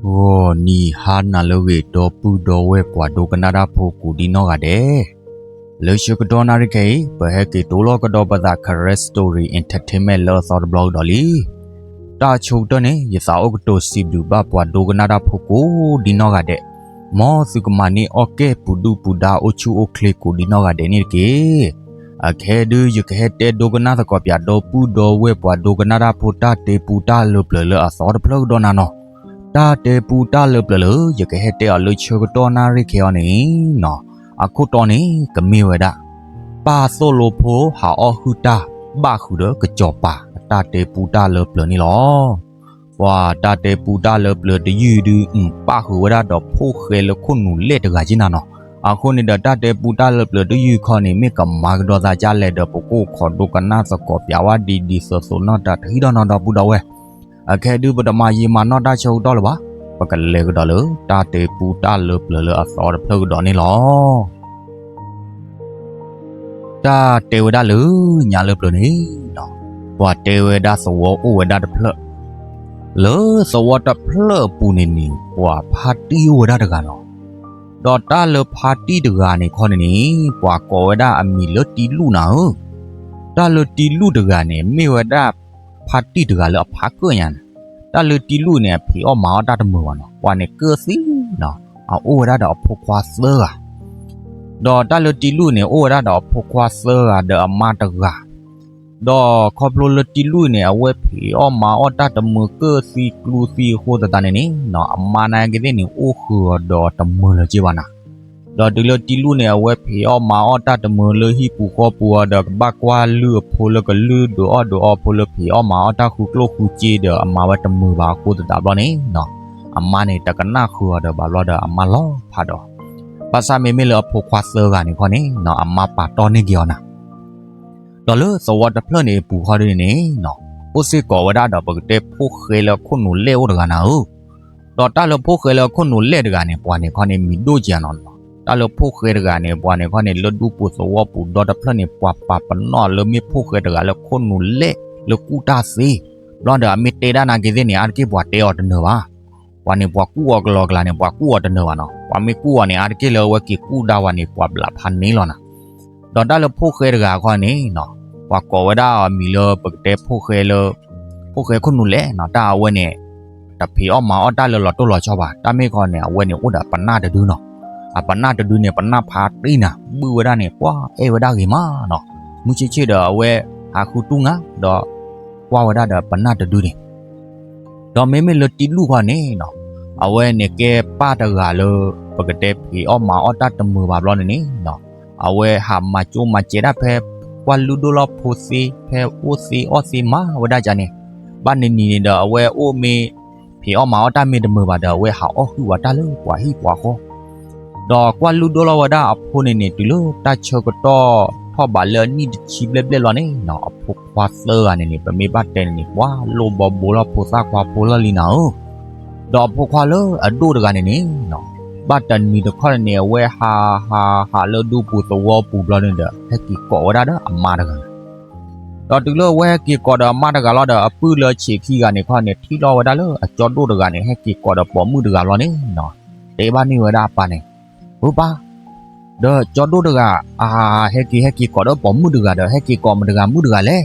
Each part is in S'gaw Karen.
ဂီၤနံၤဟါနၤလၢအဂ့ၤ ဒီပုၢ်ဒီဝဲၢ်ပှၤဒိကနၣ်တၢ်ဖိကိးဒံနီၢ်ဂၤဒဲး, လၢဆၢကတီၢ်နၣ်ရံၣ်ခဲအံၤ ပဟဲက့ၤတိလီၤကဒီးပသး Karen Story Entertainment လၢအသီတဘျီကဒီးလံ. တၢ်ဆိကတၢၢ်န့ၣ် ယသးအိၣ်ကတိၤစံးဘျုးဘၣ်ပှၤဒိကနၣ်တၢ်ဖိကိးဒံနီၢ်ဂၤဒဲး, မ်သုကမၤန့ၢ်အီၣ်ကဲၣ်ပူၤဒုၣ်ပူၤဒါအိၣ်ဆူၣ်အိၣ်ချ့ကိးဒံနီၢ်ဂၤဒဲးန့ၣ်တက့ၢ်. အခဲဒု ယကဟဲတဲဒိကနၣ်သကိးပၠး ဒီပုၢ်ဒီဝဲၢ်ပှၤဒိကနၣ်တၢ်ဖိ တၢ်တဲပူတၢ်လၢပျၢၤလၢအသီတဖျၢၣ်ကဒီးနၤနီၤ. တၢ်တဲပူတၢ်လၢပျၢၤလၢ ယကဟဲတဲအီၤလၢဆၢကတီၢ်နၣ်ရံၣ်ခဲအံၤန့ၣ်နီၤ, အခိၣ်တီန့ၣ် ကမ့ၢ်ဝဲဒၣ် ပၢ်သိၣ်လိဖိဟးအီၣ်ဟုၣ်တၢ် ဘၣ်ဃုာ်ဒီးကစီၤပၤ အတၢ်တဲပူတၢ်လၢပျၢၤန့ၣ်လီၤ. ပှၤတၢ်တဲပူတၢ်လၢပျၢၤတယုၢ်ဒု ပၣ်ဃုာ်ဝဲဒၣ်ဒီးဖိၣ်ဃဲလၢခိၣ်နူာ်လဲၢ်တဂၤက့နၤနီၤ. အဃိန့ၣ်ဒီး တၢ်တဲပူတၢ်လၢပျၢၤတယုၢ်ခီန့ၣ် မ့ၢ်ကမၤကဒီးသးဒ်လဲၣ်ဒီး ပကအိၣ်ခိးဒိကနၣ်သကိးပၠးဝဲဒ်ဒ်သိးသိးနီၢ်တၢ်တဟံၣ်ဒီးနီၢ်ဒီပုၢ်ဒီဝဲၢ်. အခဲဒုပတမၤယံာ်မၤနီၢ်တၢ်ဆၢကတီၢ်လၢၤဘၣ်, ပကလဲၤကဒီးလၢ တၢ်တဲပူတၢ်လၢပျၢၤလၢအသီတဖျၢၣ်ကဒီးန့ၣ်လီၤ. တၢ်တဲဝဲဒၣ်လၢညါလၢပျၢၤန့ၣ်နီၤ, ပှၤတဲဝဲဒၣ်သဝီအိၣ်ဝဲဒၣ်တဖျၢၣ်, လၢသဝီတဖျၢၣ်အပူၤန့ၣ်န့ၣ် ပှၤဖါတံၢ်အိၣ်ဝဲဒၣ်တဂၤနီၤ. ဒီးတၢ်လၢဖါတံၢ်တဂၤန့ၣ်ခီန့ၣ်န့ၣ် ပှၤကိးဝဲဒၣ်အမံၤလၢတံလူၣ်နၤဧၢ. တၢ်လၢတံလူၣ်တဂၤန့ၣ် မ့ၢ်ဝဲဒၣ်ဖါတံၢ်တဂၤလၢအဖးကၢၣ်ညါန့ၣ်, တၢ်လၢတံလူၣ်န့ၣ် အဖံးအီၣ်မၤအီၣ်တၢ်တမုာ်ဘၣ်နီၤ, ပှၤန့ၣ်ကၢၣ်သံနီၤ, အအိၣ်ဝဲဒၣ်ဒီးအဖိခွါသၢဂၤ ဒီးတၢ်လၢတံလူၣ်န့ၣ် အိၣ်ဝဲဒၣ်ဒီးအဖိခွါသၢဂၤဒီးအမါတဂၤ, ဒီးခီဖျိလၢတံလူၣ်န့ၣ် အဝဲဖံးအီၣ်မၤအီၣ်တၢ်တမုာ် ကၢၣ်သံကျူသံအဃိသတးန့ၣ်န့ၣ်နီၤ, အမါနာ်က့သ့ၣ်န့ၣ် အိၣ်ဃုာ်အီၤဒီးတမုာ်လၢၤက့ဘၣ်နၤ. ဒီးတုၤလၢတံလူၣ်န့ၣ် အဝဲဖံးအီၣ်မၤအီၣ်တၢ်တမုာ်လၢဟံၣ်ပူၤဃီပူၤအီၤဒီး ကဘၣ်ကွၢ်လုၢ်အဖိလၢကလုၢ်ဒိးအီၣ်ဒိးအီဖိလၢဖံးအီၣ်မၤအီၣ်တၢ်ဃုကျိၣ်ဃုစ့ဒီး အမၤဝဲတမုာ်ဘၣ်အဃိသတးဘျီန့ၣ်နီၤ, အမါန့ၣ် တကနၣ်ဃုာ်အီၤဒီးဘၣ်ဘျီဒီးအမါလီၤဖးဒီး, ဘၣ်ဆၣ်မ့မ့ၢ်လၢအဖိခွါသၢဂၤန့ၣ်ခီန့ၣ်နီၤ, အမါပာ်တီၢ်န့ၢ်က့ၤအီၤနၤ. ဒီးလၢသဝီတဖျၢၣ်န့ၣ်အပူၤခီဒ်န့ၣ်နီၤ, အိၣ်စ့ၢ်ကီးဝဲဒၣ်ဒီးပကတဲဖိၣ်ဃဲလၢခိၣ်နူာ်လဲၢ်အိၣ်တဂၤနၤဧၢ. ဒီးတၢ်လၢဖိၣ်ဃဲလၢခိၣ်နူာ်လဲၢ်တဂၤန့ၣ် ပှၤန့ၣ်ခီန့ၣ်မံၤဒိၣ်က့ၤနီၤ. တၢ်လၢဖိၣ်ဃဲတဂၤန့ၣ် ပှၤန့ၣ်ခီန့ၣ် လၢဒူပူၤသဝီပူၤဒီတဖျၢၣ်န့ၣ် ပှၤပာ်ပနီၣ်လၢမ့ၢ်ဖိၣ်ဃဲတဂၤလၢခိၣ်နူာ်လဲၢ်လၢကူၣ်တၢ်သ့, ဘျီဒီးအမ့ၢ်တဲဒၣ်နာ်က့သ့ၣ်န့ၣ် အါတက့ၢ်ပှၤတဲအီၤတနၢၤဘၣ်. ပှၤန့ၣ်ပှၤကူၣ်အီၤကလီကလီန့ၣ် ပှၤကူၣ်အီၤတနၢၤဘၣ်နီၤ. ပှၤမ့ၢ်ကူၣ်အီၤန့ၣ် အါတက့ၢ်လၢအဝဲက့ၤကူၣ်ဒၣ်ဝဲန့ၣ် ပှၤဘျးဖးန့ၣ်လီၤနၤ. ဒီးတၢ်လၢဖိၣ်ဃဲတဂၤခီန့ၣ်နီၤ, ပှၤကိးဝဲဒၣ်အမံၤလၢပကတဲဖိၣ်ဃဲလၢ ဖိၣ်ဃဲခိၣ်နူာ်လဲၢ်နီၤ, တၢ်အဝဲန့ၣ် တဖံးအီၣ်မၤအီၣ်တၢ်လၢလီၤတိၢ်လီၤဆီဘၣ်. တၢ်မ့ၢ်ခီန့ၣ် အဝဲန့ၣ်အိၣ်ဒီးပနၢ်တဒုနီၤ. အပနၢ်တဒုန့ၣ် ပနၢ်ဖးတ့ၢ်နၤ ဘုၣ်ဝဲဒၣ်န့ၣ် ကွၢ်အဲၣ်ဝဲဒၣ်ဂ့ၤမးနီၤ. မုၢ်ဆ့ၣ်ဆ့ၣ်ဒီးအဝဲဟးဃုတူၢ်နၤ ဒီးကွၢ်ဝဲဒၣ်ဒီးပနၢ်တဒုန့ၣ် ဒီးမ့မ့ၢ်လၢတံလူၣ်ခီန့ၣ်နီၤ, အဝဲန့ၣ်ကဲပၢ်တဂၤလၢ ပကတဲဖံးအီၣ်မၤအီၣ်တၢ်တမုာ်ဘၣ်ဘျီန့ၣ်န့ၣ်နီၤ, အဝဲဟးမၤကၠိမၤစဲးဒၣ်ဖဲ ကွၢ်လုၢ်ဒိၣ်လၢဖိသ့ ဖဲအိၣ်သ့အီၣ်သ့မၤဝဲဒၣ်ကန့ၣ်, ဘၣ်နံၤနံၤန့ၣ်ဒီးအဝဲအိၣ်မ့ၢ် ဖံးအီၣ်မၤအီၣ်တၢ်မ့ၢ်တမုာ်ဘၣ်ဒီး အဝဲဟးအီၣ်ဟုၣ်ဝဲတၢ်လၢပှၤဟံၣ်ပှၤဃီ ဒီးကွၢ်လုၢ်ဒိၣ်လီၤဝဲဒၣ်အဖိန့ၣ်န့ၣ် တုၤလၢတၢ်ဆၢကတီၢ်ထီၣ်ဘးလၢအနံၣ်တဆံဘျဲၣ်ဘျဲၣ်လီၤန့ၣ်နီၤ, အဖိခွါသၢဂၤန့ၣ်န့ၣ် ပမ့ၢ်ဘၣ်တဲန့ၣ်န့ၣ် ပှၤလိၣ်ဘီဘိလီၤဖိသၣ်ခွါဖိလီၤလံနၤဧၢ. ဒီးအဖိခွါလၢအဒိၣ်တဂၤန့ၣ်န့ၣ်နီၤ, ဘၣ်တနံၤတခီန့ၣ်န့ၣ် အဝဲဟးဟးဟးလၢဒူပူၤသဝီပူၤဘျီန့ၣ်ဒီး ဟဲက့ၤကိးဝဲဒၣ်ဒီးအမါတဂၤ ဒီးတုၤလၢအဝဲဟဲက့ၤကိးဒီးအမါတဂၤလီၤဒီး အပုၢ်လၢဆံးခံဂၤန့ၣ်ခီန့ၣ် ထံၣ်လီၤဝဲဒၣ်လၢအကၠီဒိၣ်တဂၤန့ၣ် ဟဲက့ၤကိးဒီးပိာ်မုၣ်တဂၤလီၤန့ၣ်နီၤ, တဲဘၣ်န့ၢ်ဝဲဒၣ်အပၢ်န့ၣ်, ပၢ်, ဒီးကၠီဒိၣ်တဂၤ အဟးဟးဟဲက့ၤဟဲက့ၤကိးဒီးပိာ်မုၣ်တဂၤဒီး ဟဲက့ၤကိးမတဂၤမုၣ်တဂၤလဲၣ်.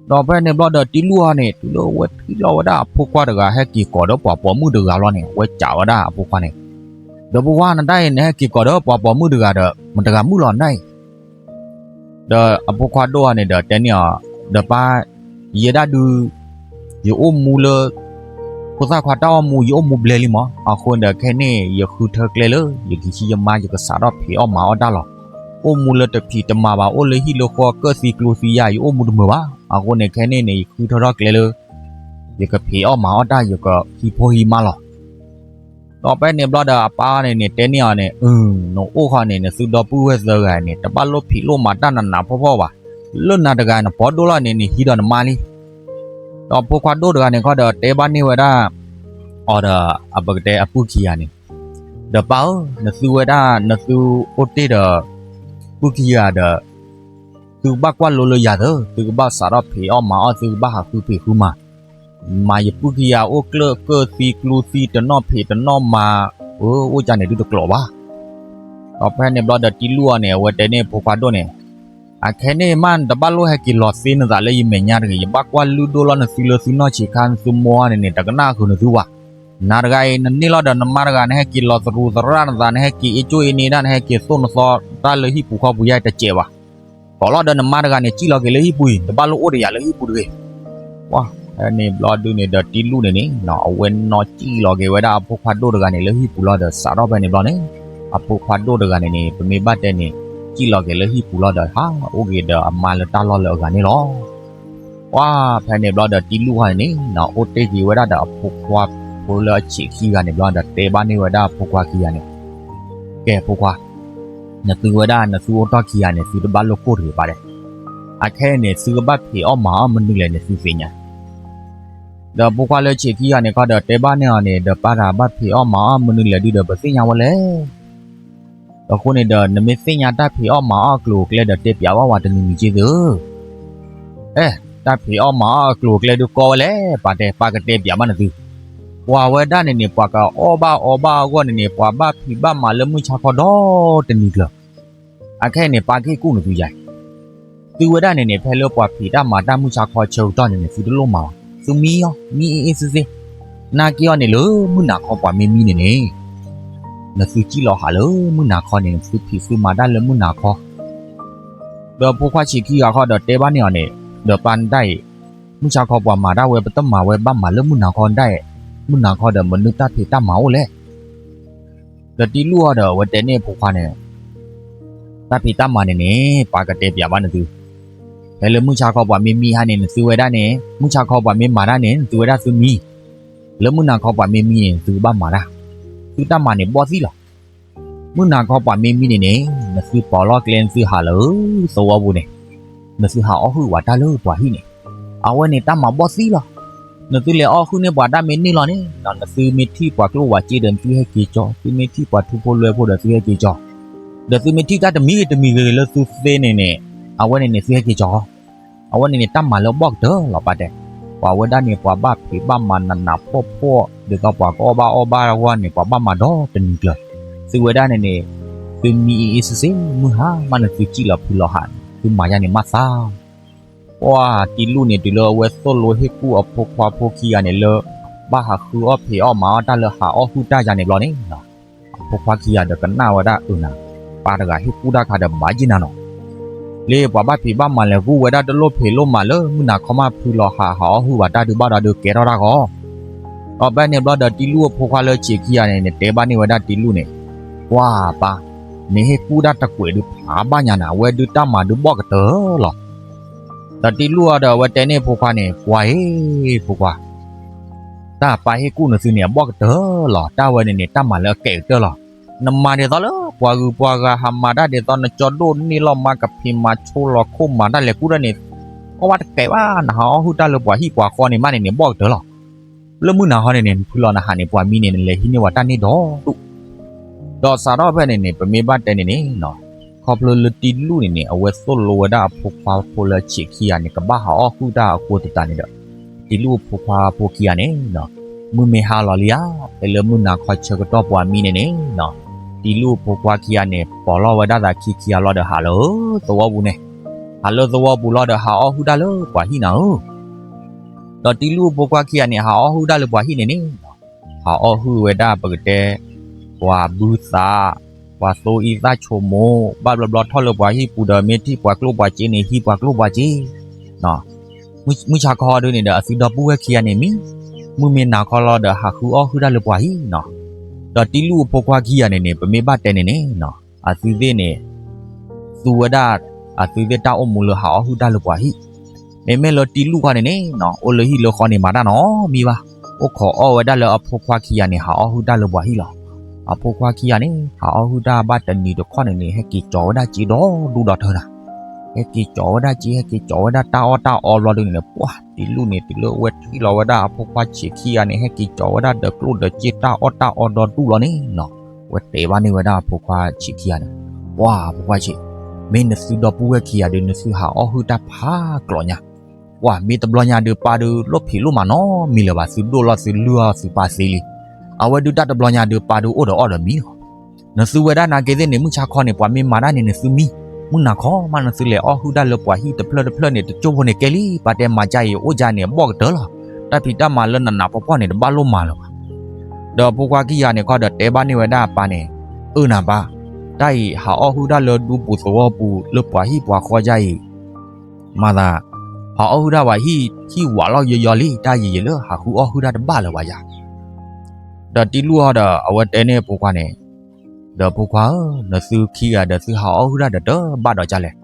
ဒီးဖဲန့ၣ်ဘျီဒီးတံလူၣ်အီၤန့ၣ် တုၤလၢအဝဲထံၣ်လီၤဝဲဒၣ်အဖိခွါတဂၤ ဟဲက့ၤကိးဒီးပှၤပိာ်မုၣ်တဂၤလီၤန့ၣ် အဝဲစံးဝဲဒၣ်အဖိခွါန့ၣ်, ဒီးဖိခွါ နတၢ်အံၤ နဟဲက့ၤကိးဒီးပှၤပိာ်မုၣ်တဂၤဒီး မတဂၤမုၣ်လီၤနတၢ်အံၤ ဒီးအဖိခွါဒိၣ်အီၤန့ၣ်ဒီးတဲန့ၢ်အီၤ, ဒီးပၢ်, ယဲဒၣ်ဒုး ယအိၣ်မူလၢ ဖိသၣ်ခွါတၢ်အိၣ်မူ ယအိၣ်မူဘျဲလံမး, အဃိန့ၣ်ဒီးခဲန့ၣ် ယဃုထၢကျဲလၢ ယကဟံးယမါ ယကစးထီၣ်ဖံးအီၣ်မၤအီၣ်တၢ်လီၤ. အိၣ်မူလၢတဖံးတမၤဘၣ် အိၣ်လၢဟံၣ်လၢဃီ ကၢၣ်သံကျူသံယါ ယအိၣ်မူတမုာ်ဘၣ်. အဃိန့ၣ်ခဲန့ၣ်န့ၣ် ယဃုထၢထီၣ်ကျဲလၢ ယကဖံးအီၣ်မၤအီၣ်တၢ် ယကဟံးဖိဟံးမါလီၤ. ဒီးဖဲန့ၣ်ဘျီဒီးအပၢ်န့ၣ်န့ၣ် တဲန့ၢ်အီၤန့ၣ်, နအိၣ်ဃီန့ၣ် နသုဒီပုၢ်ဝဲၢ်သၢဂၤန့ၣ် တဘၣ်လိၣ်ဖံးလိၣ်မၤတၢ်နးနးဖှီၣ်ဖှီၣ်ဘၣ်. လၢနၤတဂၤနပီၢ်ဒိၣ်လီၤန့ၣ် နဟံးဒီးနမါလံ. ဒီးဖိခွါဒိၣ်တဂၤန့ၣ်ခီဒီး တဲဘၣ်န့ၢ်ဝဲဒၣ် အီၤဒီး အပကတဲအပုၢ်ခံဂၤန့ၣ်, ဒီးပၢ်ဧၢ, နသုဝဲဒၣ် နသုအိၣ်တ့ၢ်ဒီး ပုၢ်ခံဂၤဒီး သုကဘၣ်ကွၢ်လိလၢယၤသၢ, သုကဘၣ်စးထီၣ်ဖံးအီၣ်မၤအီၣ် သုကဘၣ်ဟးဃုဖံးဃုမၤ. မၤယပုၢ်ခံဂၤအိၣ်ကျၢၢ်ကၢၢ်သံကျူသံတနီၣ်ဖံးတနီၣ်မၤ, အၢ အိၣ်ကန့ၣ်ဒုတကျိၤဘၣ်. ဒီးဖဲန့ၣ်ဘျီဒီးတံလူၢ်အီၤန့ၣ် အဝဲတဲန့ၢ်ဖိခွါဒိၣ်န့ၣ်, အခဲန့ၣ်မးနတဘၣ်လိၣ်ဟဲက့ၤလီၤသ့နသးလၢယမဲာ်ညါတဂ့ၤ, ယဘၣ်ကွၢ်လုၢ်ဒိၣ်လီၤနသုလၢသုနီၢ်ဆံးခါ နသုမိၢ်အီၤန့ၣ်န့ၣ် တကနၣ်ဃုာ်နသုဘၣ်. နၤတဂၤအံၤ နန့ၢ်လီၤဒီးနမါတဂၤ နဟဲက့ၤလီၤသရူးသရၣ်နသး နဟဲက့ၤအ့ၣ်ကၠိအ့ၣ်န့ၢ်ဒၣ် နဟဲက့ၤသိၣ်နသီတၢ်လၢဟံၣ်ပူၤခီပူၤယါတစဲးဘၣ်. ကိးလီၤဒီးနမါတဂၤန့ၣ် စံၣ်လီၤက့ၤလၢဟံၣ်ပူၤအံၤ တဘၣ်လိၣ်အိၣ်ဒီးယၤလၢဟံၣ်ပူၤတဂ့ၤ. ဖဲန့ၣ်ဘျီဒုန့ၣ်ဒီးတံလူၢ်န့ၣ်န့ၣ် အဝဲနီၢ်စံၣ်လီၤက့ၤဝဲဒၣ်အဖိခွါဒိၣ်တဂၤန့ၣ်လၢဟံၣ်ပူၤလီၤဒီး စးထီၣ်ဖဲန့ၣ်ဘျီန့ၣ် အဖိခွါဒိၣ်တဂၤန့ၣ်န့ၣ် ပမ့ၢ်ဘၣ်တဲန့ၣ် စံၣ်လီၤက့ၤလၢဟံၣ်ပူၤလီၤဒီး ဟးအိၣ်က့ၤဒီးအမါလၢတၢ်လီၢ်လၢအဂၤန့ၣ်လီၤ. ပှၤဖဲန့ၣ်ဘျီဒီးတံလူၢ်ဃီန့ၣ်န့ၣ် အိၣ်တ့ၢ်က့ၤဝဲဒၣ်ဒီးအဖိခွါဖိလၢအဆံးခံဂၤန့ၣ်ဘျီဒီး တဲဘၣ်န့ၢ်ဝဲဒၣ်အဖိခွါခံဂၤန့ၣ်, ကဲဖိခွါ, နသုဝဲဒၣ်နသုအိၣ်တ့ၢ်ခံဂၤန့ၣ် သုတဘၣ်လိၣ်ကိၢ်တဂ့ၤဘၣ်ဒဲး. အခဲအံၤန့ၣ် သုကဘၣ်ဖံးအီၣ်မၤအီၣ်မနုၤလဲၣ်န့ၣ် သုသ့ၣ်ညါ ဒီးဖိခွါလၢဆံးခံဂၤန့ၣ်ခီဒီးတဲဘၣ်န့ၢ်အီၤန့ၣ် ဒီးပၢ်တၢ်ဘၣ်ဖံးအီၣ်မၤအီၣ်မနုၤလဲၣ်ဒုဒီး ပသ့ၣ်ညါဝဲလဲၣ်. အဃိန့ၣ်ဒီး နမ့ၢ်သ့ၣ်ညါတၢ်ဖံးအီၣ်မၤအီၣ်အကျိၤအကျဲဒီးတဲပျးဘၣ်ဝဲတနံၤနံၤက့သုဧၢ. အဲ, တၢ်ဖံးအီၣ်မၤအီၣ်အကျိၤအကျဲဒုကီဝဲလဲၣ် ပၢ်တဲ, ပၢ်ကတဲပျးဘၣ်နသု. ပှၤဝဲဒၣ်န့ၣ်န့ၣ် ပှၤကအီၣ်ဘၣ်အီဘၣ်အဂီၢ်န့ၣ်န့ၣ် ပှၤဘၣ်ဖံးဘၣ်မၤလၢမုၢ်ဆါခီဒီတနံၤကျၢၤ. အခဲအံၤန့ၣ် ပၢ်ကဟ့ၣ်ကူၣ်နသုယါအံၤ သုဝဲဒၣ်န့ၣ်န့ၣ် ဖဲလၢပှၤဖံးတၢ်မၤတၢ်မုၢ်ဆါခီဆၢကတီၢ်န့ၣ်န့ၣ် သုတလိၣ်မၤဘၣ်, သုမံအီၤ မံအ့ၣ်အ့ၣ်သ့သ့. နာ်က့အီၤန့ၣ်လၢမုၢ်နၤခီပှၤမ့ၢ်မံန့ၣ်န့ၣ် နသုစံၣ်လီၤဟးလၢမုၢ်နၤခီန့ၣ် နသုဖံးသုမၤတၢ်လၢမုၢ်နၤခီ. ဒီးဖိခွါဆံးခံဂၤဃီဒီးတဲဘၣ်န့ၢ်အီၤန့ၣ်, ဒီးပၢ်နဒၣ်အံၤ, မုၢ်ဆါခီပှၤမၤတၢ်ဝဲ ပတမၤဝဲဘၣ်မၤလၢမုၢ်နၤခီဒၣ်အံၤ, မုၢ်နၤခီဒီးမနုၤတၢ်ဖံးတၢ်မၤအိၣ်လဲၣ်. ဒီးတံလူၢ်ဃီဒီးအဝဲတဲန့ၢ်ဖိခွါန့ၣ်, တၢ်ဖံးတၢ်မၤန့ၣ်န့ၣ် ပၢ်ကတဲပျးဘၣ်နသု. ဖဲလၢမုၢ်ဆါခီပှၤမ့ၢ်မံဟါန့ၣ် နသုဝဲဒၣ်န့ၣ်, မုၢ်ဆါခီပှၤမ့ၢ်မၤတၢ်န့ၣ် နသုဝဲဒၣ်သုမံ, လၢမုၢ်နၤခီပှၤမ့ၢ်မံန့ၣ် နသုကဘၣ်မၤတၢ်, သုတၢ်မၤန့ၣ်ဘီၣ်သံလီၤ. မုၢ်နၤခီပှၤမ့ၢ်မံန့ၣ်န့ၣ် နသုပိာ်လီၤကျဲနသုဟးလၢသဝီပူၤန့ၣ်, နသုဟးအီၣ်ဟုၣ်ဝဲတၢ်လၢပှၤဟံၣ်န့ၣ်, အဝဲန့ၣ်တၢ်မၤဘီၣ်သံလီၤ. နသုလဲၤအီၣ်ဟုၣ်န့ၢ်ပှၤတၢ်မ့ၢ်န့ၢ်လီၤန့ၣ်, နသုမ့ၢ်ထံၣ်ပှၤကျိၣ်ပှၤစ့ဒီးနသုဟဲက့ၤကၠီ, သုမ့ၢ်ထံၣ်ပှၤထူဖိလွဲဖိဒီးသုဟဲက့ၤကၠီ, ဒီးသုမ့ၢ်ထံၣ်တၢ်တမံၤဂ့ၤတမံၤဂ့ၤလၢသုသ့န့ၣ်န့ၣ်, အဝဲန့ၣ်န့ၣ်သုဟဲက့ၤကၠီ အဝဲန့ၣ်န့ၣ် တၢ်မၤလၢအဘီၣ်ကတၢၢ်လီၤ ပၢ်တဲ. ပှၤဝဲဒၣ်န့ၣ် ပှၤဘၣ်ဖံးဘၣ်မၤနးနးဖှီၣ်ဖှီၣ် ဒ်သိးပှၤကအီၣ်ဘၣ်အီဘၣ်အဂီၢ်န့ၣ် ပှၤဘၣ်မၤဒီတနံၤကျၢၤ. သုဝဲဒၣ်န့ၣ်န့ၣ် သုမံအ့ၣ်အ့ၣ်စ့စ့ မုၢ်ဟါမး နသုစံၣ်လီၤဖုလီၤဟး, သုမၤယါန့ၣ်မးသး. ပှၤတံလူၢ်န့ၣ် တုၤလၢအဝဲသိၣ်လိဟ့ၣ်ကူၣ်အဖိခွါဖိခံဂၤန့ၣ်လၢ ဘၣ်ဟးဃုအီၣ်ဖံးအီၣ်မၤအီၣ်တၢ်လၢဟးအီၣ်ဟုၣ်တၢ်ယါန့ၣ်ဘျီန့ၣ် အဖိခွါခံဂၤဒီးကနၣ်ဝဲဒၣ်အၢနၤ, ပၢ်တဂၤဟ့ၣ်ကူၣ်တၢ်ခါဒီးဘၣ်ယံာ်နၤနီၤ. လၢပှၤဘၣ်ဖံးဘၣ်မၤလဲၤကူၣ်ဝဲဒၣ်တလိၣ်ဖံးလိၣ်မၤလၢမုၢ်နၤခီမး ဖုလီၤဟး ဟးအီၣ်ဟုၣ်ဘၣ်တၢ်ဒုးဘၣ်ဒီးဒုးကဲထီၣ်တၢ်ဂီၤ. ဒီးဖဲန့ၣ်ဘျီဒီးတံလူၢ်အဖိခွါလၢဆံးခံဂၤန့ၣ် တဲဘၣ်န့ၢ်ဝဲဒၣ်တံလူၢ်န့ၣ်, ပှၤပၢ်, နဟ့ၣ်ကူၣ်တၢ်တကွဲးဒုးဖးဘၣ်ညါနၤ, အဝဲဒုးတၢ်မၤဒုးဘီၣ်ကတၢၢ်လီၤ. ဒီးတံလူၢ်အီၤဒီးအဝဲတဲန့ၢ်ဖိခွါန့ၣ်, ပှၤဧ့, ဖိခွါ တၢ်ပၢ်ဟ့ၣ်ကူၣ်နသုန့ၣ် အဘီၣ်ကတၢၢ်လီၤ. တၢ်ဝဲန့ၣ်န့ၣ် တၢ်မၤလၢအကဲးကတၢၢ်လီၤ. နမၤဒ်သိးလၢပှၤဂုၤပှၤဂၤဟးမၤတၢ်ဒ်သိး နကၠီဒိၣ်န့ၢ်လီၤမါကဖံးမၤဆိလီၤခိၣ်မၤတၢ်လဲၤကူၣ်တၢ်န့ၣ်, အီၣ်ဘၣ်တကဲးဘၣ်, နဟးအီၣ်ဟုၣ်တၢ်လၢပှၤဟံၣ်ပှၤဃီန့ၣ်မးန့ၣ်န့ၣ် ဘီၣ်ကတၢၢ်လီၤ. လၢမုၢ်နၤခီန့ၣ်န့ၣ် နဖုလီၤနဟးန့ၣ် ပှၤမံန့ၣ် နလဲၤဟံးန့ၢ်ဝဲတၢ်န့ၢ်ဒီးဒူၣ် ဒီးစးထီၣ်ဖဲန့ၣ်န့ၣ် ပမ့ၢ်ဘၣ်တဲန့ၣ်န့ၣ်, ခီဖျိလၢတံလူၢ်န့ၣ်န့ၣ် အဝဲသိၣ်လိဝဲဒၣ်အဖိခွါဖိလၢဆံးခံဂၤန့ၣ် ကဘၣ်ဟးအီၣ်ဟုၣ်တၢ်အဃိသတးန့ၣ်ဒီး, တံလူၢ်အဖိခွါဖိခံဂၤန့ၣ်, မုၢ်မ့ၢ်ဟါလီၤလံဧါ, ဖဲလၢမုၢ်နၤခီဆၢကတီၢ်ပှၤမံန့ၣ်န့ၣ်, တံလူၢ်အဖိခွါခံဂၤန့ၣ် ပိာ်လီၤဝဲဒၣ်သးခံခံဂၤလီၤဒီးဟးလၢသဝီပူၤန့ၣ်, ဟးလၢသဝီပူၤလီၤဒီးဟးအီၣ်ဟုၣ်တၢ်လၢပှၤဟံၣ်နၤဧၢ ဒီးတံလူၢ်အဖိခွါခံဂၤန့ၣ် ဟးအီၣ်ဟုၣ်တၢ်လၢပှၤဟံၣ်န့ၣ်န့ၣ်, ဟးအီၣ်ဟုၣ်ဝဲဒၣ်ပကတဲ, ပှၤဘုသး, ပှၤသိအံသၣ်ဆိမိၣ်, ဘၣ်ဘျီဘျီထီၣ်လၢပှၤဟံၣ်ပူၤဒီး မ့ၢ်ထံၣ်ပှၤကျိၣ်ပှၤစ့န့ၣ် ဟံးပှၤကျိၣ်ပှၤစ့ မုၢ်ဆါခီဒုန့ၣ်ဒီး အသုဒီပုၢ်ဝဲၢ်ခံဂၤန့ၣ်မံ, မုၢ်မ့ၢ်နၤခီလီၤဒီး ဟးဃုအီၣ်ဟုၣ်တၢ်လၢပှၤဟံၣ်နီၤ. ဒီးတံလူၢ်အဖိခွါခံဂၤန့ၣ်န့ၣ် ပမ့ၢ်ဘၣ်တဲန့ၣ်န့ၣ်, အသုသ့ၣ်န့ၣ် သူဝဲဒၣ် အသုသ့ၣ်တၢ်အိၣ်မူလၢဟးအီၣ်ဟုၣ်တၢ်လၢပှၤဟံၣ်, မ့မ့ၢ်လၢတံလူၢ်ခီန့ၣ်န့ၣ် အိၣ်လၢဟံၣ်လၢဃီန့ၣ်မၤတၢ်နီတမံၤဘၣ်, အိၣ်ခိးအီၣ်ဝဲဒၣ်လၢအဖိခွါခံဂၤန့ၣ် ဟးအီၣ်ဟုၣ်တၢ်လၢပှၤဟံၣ်လီၤ. အဖိခွါခံဂၤန့ၣ် ဟးအီၣ်ဟုၣ်တၢ်ဘၣ်တနံၤတခီန့ၣ်န့ၣ် ဟဲက့ၤကၠီၤဝဲဒၣ်စ့ဒီဒူၣ်ဒီထၢနၤ, ဟဲက့ၤကၠီၤဝဲဒၣ်စ့ ဟဲက့ၤကၠီၤဝဲဒၣ်တၢ်အီၣ်တၢ်အီဘျီဒုန့ၣ် ပှၤတံလူၢ်န့ၣ် တုၤလၢအဝဲထံၣ်လီၤဝဲဒၣ်အဖိခွါဆံးခံဂၤန့ၣ် ဟဲက့ၤကၠီၤဝဲဒၣ်ဒီးကျိၣ်ဒီးစ့တၢ်အီၣ်တၢ်အီဒီဒူၣ်လီၤန့ၣ်နီၤ, အဝဲတဲဘၣ်န့ၢ်ဝဲဒၣ်အဖိခွါဆံးခံဂၤန့ၣ်, ပှၤဖိခွါဆံး, မ့ၢ်နသုဒီပုၢ်ဝဲၢ်ခံဂၤဒီး နသုဟးအီၣ်ဟုၣ်တၢ်ဖးကျိးညါ ပှၤမ့ၢ်တဘျီညါဒုးပၢ်ဒုးလိၣ်ဖံးလိၣ်မၤနီတမံၤလၢၤဘၣ်, သုဒိၣ်လီၤသုလုၢ်အီၣ်သုပၢ်သ့လံ. အဝဲဒုးတၢ်တဘျီညါဒုးပၢ်ဒုးအိၣ်ဒီးအီၣ်ဒီးမံလီၤ. နသုဝဲဒၣ်နာ်က့သ့ၣ်န့ၣ် မုၢ်ဆါခီန့ၣ် ပှၤမ့ၢ်မၤတၢ်န့ၣ် နသုမံ, မုၢ်နၤခီမး နသုလဲၤအီၣ်ဟုၣ်တၢ်လၢပှၤဟံၣ်တဖျၢၣ်တဖျၢၣ်န့ၣ် တကၠိၢ်ဖိန့ၣ်ကဲလံ, ပာ်တဲမၤကၢ်အံၤအိၣ်ကၢ်န့ၣ် အဘီၣ်ကတၢၢ်လီၤ. တၢ်ဖံးတၢ်မၤလၢနနးဖှီၣ်ဖှီၣ်န့ၣ် တဘၣ်လိၣ်မၤလၢၤဘၣ်. ဒီးဖိခွါခံဂၤန့ၣ်ခီဒီးတဲဘၣ်န့ၢ်ဝဲဒၣ်အပၢ်န့ၣ်, အၢနၤပၢ်, တၢ်အံၤဟးအီၣ်ဟုၣ်တၢ်လၢဒူပူၤသဝီပူၤလၢပှၤဟံၣ်ပှၤဃီကၢ်အံၤ မၤသး, ဟးအီၣ်ဟုၣ်တၢ်ဝဲဟံၣ် ဟံၣ်ဝးလီၤယီယီလံ, တၢ်ယံာ်ယံာ်လၢဟးဃုအီၣ်ဟုၣ်တၢ်တဘၣ်လၢၤဘၣ်ယၤ. ဒီးတံလူၢ်အီၤဒီးအဝဲတဲန့ၢ်ဖိခွါန့ၣ်, ဒီးဖိခွါဧၢ, နသုခံဂၤဒီးသုဟးအီၣ်ဟုၣ်တၢ်ဒီးတဘၣ်ဒီးကၢ်လဲၣ်.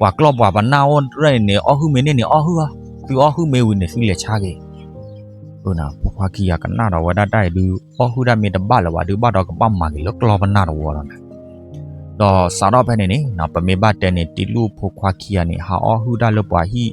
ပှၤကျီၢ်ပှၤပနၢ်အိၣ်တရၢၣ်န့ၣ်န့ၣ် အီၣ်ဟုၣ်မ့ၢ်န့ၢ်န့ၣ်အီၣ်ဟုၣ်အီၤ, သုအီၣ်ဟုၣ်မ့ၢ်ဝံၤန့ၣ်သုလဲၤဆါက့ၤ အၢနၤဖိခွါခံဂၤကနၣ်ဒီးဝဲဒၣ်တၢ်အံၤဒုး အီၣ်ဟုၣ်တၢ်မ့ၢ်တဘၣ်လၢၤဘၣ်ဒုး ဘၣ်ဒီးကဘၣ်မၤက့ၤလၢကျီၢ်ပနၢ်တဝီလီၤနၤ. ဒီးစးထီၣ်ဖဲန့ၣ်န့ၣ် ပမ့ၢ်ဘၣ်တဲန့ၣ် တံလူၢ်ဖိခွါခံဂၤန့ၣ် ဟးအီၣ်ဟုၣ်တၢ်လၢပှၤဟံၣ်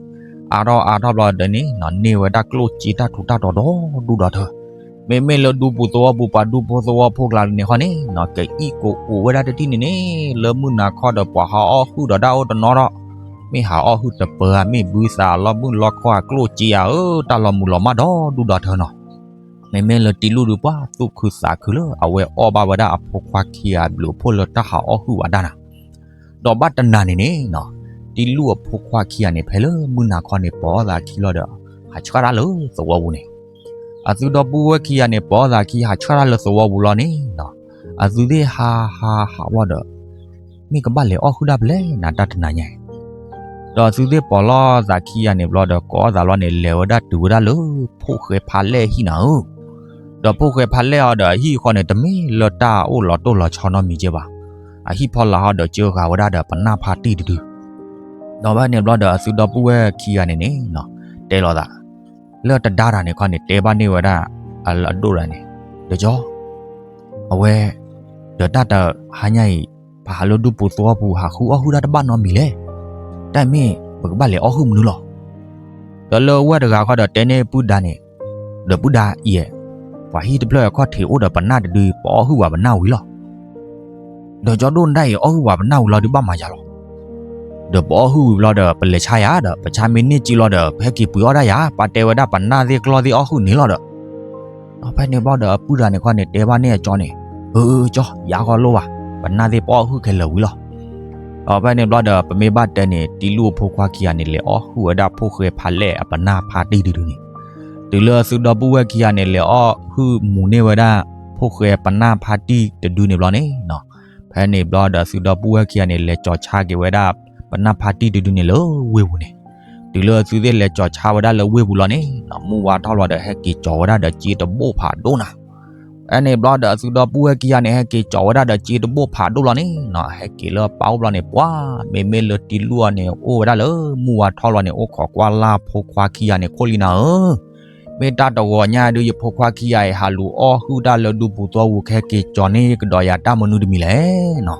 အါထီၣ်အါထီၣ်ဘျီဒီးန့ၣ် န့ၢ်ဝဲဒၣ်ကျိၣ်စ့တၢ်ထူးတၢ်တီၤဒီဒူၣ်ဒီထၢ မ့မ့ၢ်လၢဒူပူၤသဝီပူၤ ပှၤဒူဖိသဝီဖိကျါန့ၣ်ခီန့ၣ် ကအံၣ်ကအိးဝဲဒၣ်တထံၣ်န့ၣ်န့ၣ် လၢမုၢ်နၤခီဒီးပှၤဟးအီၣ်ဟုၣ်ဒီးတၢ်အိၣ်တနီၤဒီး မ့ၢ်ဟးအီၣ်ဟုၣ်တပၢၤဧါ မ့ၢ်ဘုသးလီၢ်မုၢ်လီၢ်ခီဧါ ကျိၣ်စ့ဧါဧၢ တၢ်လီၤမုၢ်လီၤမၢ်ဒီဒူၣ်ဒီထၢနီၤ. မ့မ့ၢ်လၢတံလူၢ်ဒုးပှၤသူၣ်ခုသးခုလၢအဝဲအီၣ်ဘၣ်ဝဲဒၣ်အဖိခွါခံဂၤအဘျုးအဖှိၣ်လၢတၢ်ဟးအီၣ်ဟုၣ်ဝဲဒၣ်နၤ. ဒီးဘၣ်တနၤန့ၣ်န့ၣ် တံလူၢ်အဖိခွါခံဂၤန့ၣ် ဖဲလၢမုၢ်နၤခီန့ၣ် ပိာ်အီၣ်သးခံလီၤဒီး ဟးဆှၣ်တၢ်လၢသဝီပူၤန့ၣ် အသုဒီပုၢ်ဝဲၢ်ခံဂၤန့ၣ် ပိာ်အီၣ်သးခံ ဟးဆှၣ်တၢ်လၢသဝီပူၤလီၤန့ၣ် အသုသ့ၣ်ဟးဟးဟးဘျီဒီး မ့ၢ်ကဘၣ်လဲၤအီၣ်ဟုၣ်တၢ်ဖဲလဲၣ်နၤ တၢ်တနၤညါအံၤ. ဒီးအသုသ့ၣ်ပိာ်လီၤသးခံဂၤန့ၣ်ဘျီဒီး ကိးအီၣ်သးလီၤန့ၣ် လဲၤဝဲဒၣ်တုၤဝဲဒၣ်လၢ ဖိၣ်ဃဲဖးလဲၢ်အဟံၣ်နၤဧၢ. ဒီးဖိၣ်ဃဲဖးလဲၢ်အီၤဒီးအဟံၣ်ဃီန့ၣ် တမ့ၢ်လၢတၢ်အိၣ်လီၤတိၢ်လီၤဆီနီတမံၤကဲဘၣ်. အဟံၣ်ဖီလာ်ဟီဒီး ကၢဂၤဝဲဒၣ်ဒီးပနၢ်ဖါတံၢ်တဒု ဒီးဖဲန့ၣ်ဘျီဒီးအသုဒီပုၢ်ဝဲၢ်ခံဂၤန့ၣ်န့ၣ် တဲလိာ်သး လၢတဒါတၢ်န့ၣ်ခီန့ၣ် တဲဘၣ်န့ၢ်ဝဲဒၣ် အဒိၣ်တဂၤန့ၣ်, ဒီးကၠီ, အဝဲ ဒီးတၢ်တဟါညါအံၤ ပဟးလၢဒူပူၤသဝီပူၤ ဟးဃုအီၣ်ဟုၣ်တၢ်တဘၣ်နီတမံၤလဲၣ်. တၢ်မ့ၢ်ပကဘၣ်လဲၤအီၣ်ဟုၣ်မနုၤလီၤ. ဒီးလၢဝဲၢ်တဂၤဃီဒီးတဲန့ၢ်ပုၢ်ဒါန့ၣ်, ဒီးပုၢ်ဒါအံၤ, ပှၤဟံၣ်တဖျၢၣ်အခီၣ်ထံးအိၣ်ဒီးပနၢ်တဒု ပအီၣ်ဟုၣ်ဝဲပနၢ်ဝံၤလီၤ. ဒီးကၠီဒိၣ်နဒၣ်အံၤ အီၣ်ဟုၣ်ဝဲပနၢ်ဝံၤလီၤဒုးဘၣ်မၤယၤလီၤ. ဒီးပအီၣ်ဟုၣ်ဝံၤဘျီဒီး ပလဲၤဆါယၤဒီး ပဆါမ့ၢ်န့ၢ်ကံလီၤဒီး ပဟဲက့ၤပှ့ၤအီၣ်ဒၣ်ယၤ ပာ်တဲဝဲဒၣ်ပနၢ်သ့ၣ်ကျီၢ်သ့ၣ်အီၣ်ဟုၣ်န့ၣ်လီၤဒီး ဖဲန့ၣ်ဘျီဒီးအပုၢ်တဂၤန့ၣ်ခီန့ၣ် တဲဘၣ်န့ၢ်အကၠီန့ၣ်, အၢ ကၠီ ယၤဃီလိၣ်ဘၣ်, ပနၢ်သ့ၣ်ပအီၣ်ဟုၣ်ခဲလၢာ်ဝံၤလီၤ. ဒီးဖဲန့ၣ်ဘျီဒီး ပမ့ၢ်ဘၣ်တဲန့ၣ် တံလူၢ်အဖိခွါခံဂၤန့ၣ် လဲၤအီၣ်ဟုၣ်ဝဲဒၣ်ဖိၣ်ဃဲဖးလဲၢ်အပနၢ်ဖါတံၢ်တဒုန့ၣ်, တုၤလၢအသုဒီပုၢ်ဝဲၢ်ခံဂၤန့ၣ် လဲၤအီၣ်ဟုၣ်မူၤန့ၢ်ဝဲဒၣ် ဖိၣ်ဃဲပနၢ်ဖါတံၢ်တဒုန့ၣ်ဘျီန့ၣ် ဖဲန့ၣ်ဘျီဒီးအသုဒီပုၢ်ဝဲၢ်ခံဂၤန့ၣ် လဲၤကၠီၤဆါက့ၤဝဲဒၣ် ပနၢ်ဖါတံၢ်တဒုန့ၣ်လၢဝ့ၢ်ပူၤန့ၣ်, တုၤလၢအသုသ့ၣ်လဲၤကၠီၤဆါဝဲဒၣ်လၢဝ့ၢ်ပူၤလီၤန့ၣ် မုၢ်ဝါထီၣ်လီၤဒီး ဟဲက့ၤကၠီၤဝဲဒၣ်ဒီးစ့တဘိၣ်ဖးဒိၣ်နၤ. ဖဲန့ၣ်ဘျီဒီးအသုဒီပုၢ်ဝဲၢ်ခံဂၤန့ၣ် ဟဲက့ၤကၠီၤဝဲဒၣ်ဒီးစ့တဘိၣ်ဖးဒိၣ်လီၤန့ၣ် ဟဲက့ၤလၢပၢ်အိၣ်ဘျီန့ၣ် ပှၤ မ့မ့ၢ်လၢတံလူၢ်အီၤန့ၣ် အိၣ်ဝဲဒၣ်လၢမုၢ်ဝါထီၣ်လီၤန့ၣ် အိၣ်ခိးကွၢ်လၢ်ဖိခွါခံဂၤန့ၣ်ခိၣ်လံနၤဧၢ မ့ၢ်တၢ်တဂီၤညါဒုး ယဖိခွါခံဂၤအံၤ ဟးလူၤအီၣ်ဟုၣ်တၢ်လၢဒူပူၤသဝီပူၤ ကဟဲက့ၤကၠီၤန့ၢ်ကဒီးယၤတၢ်မနုၤတမံၤလဲၣ်န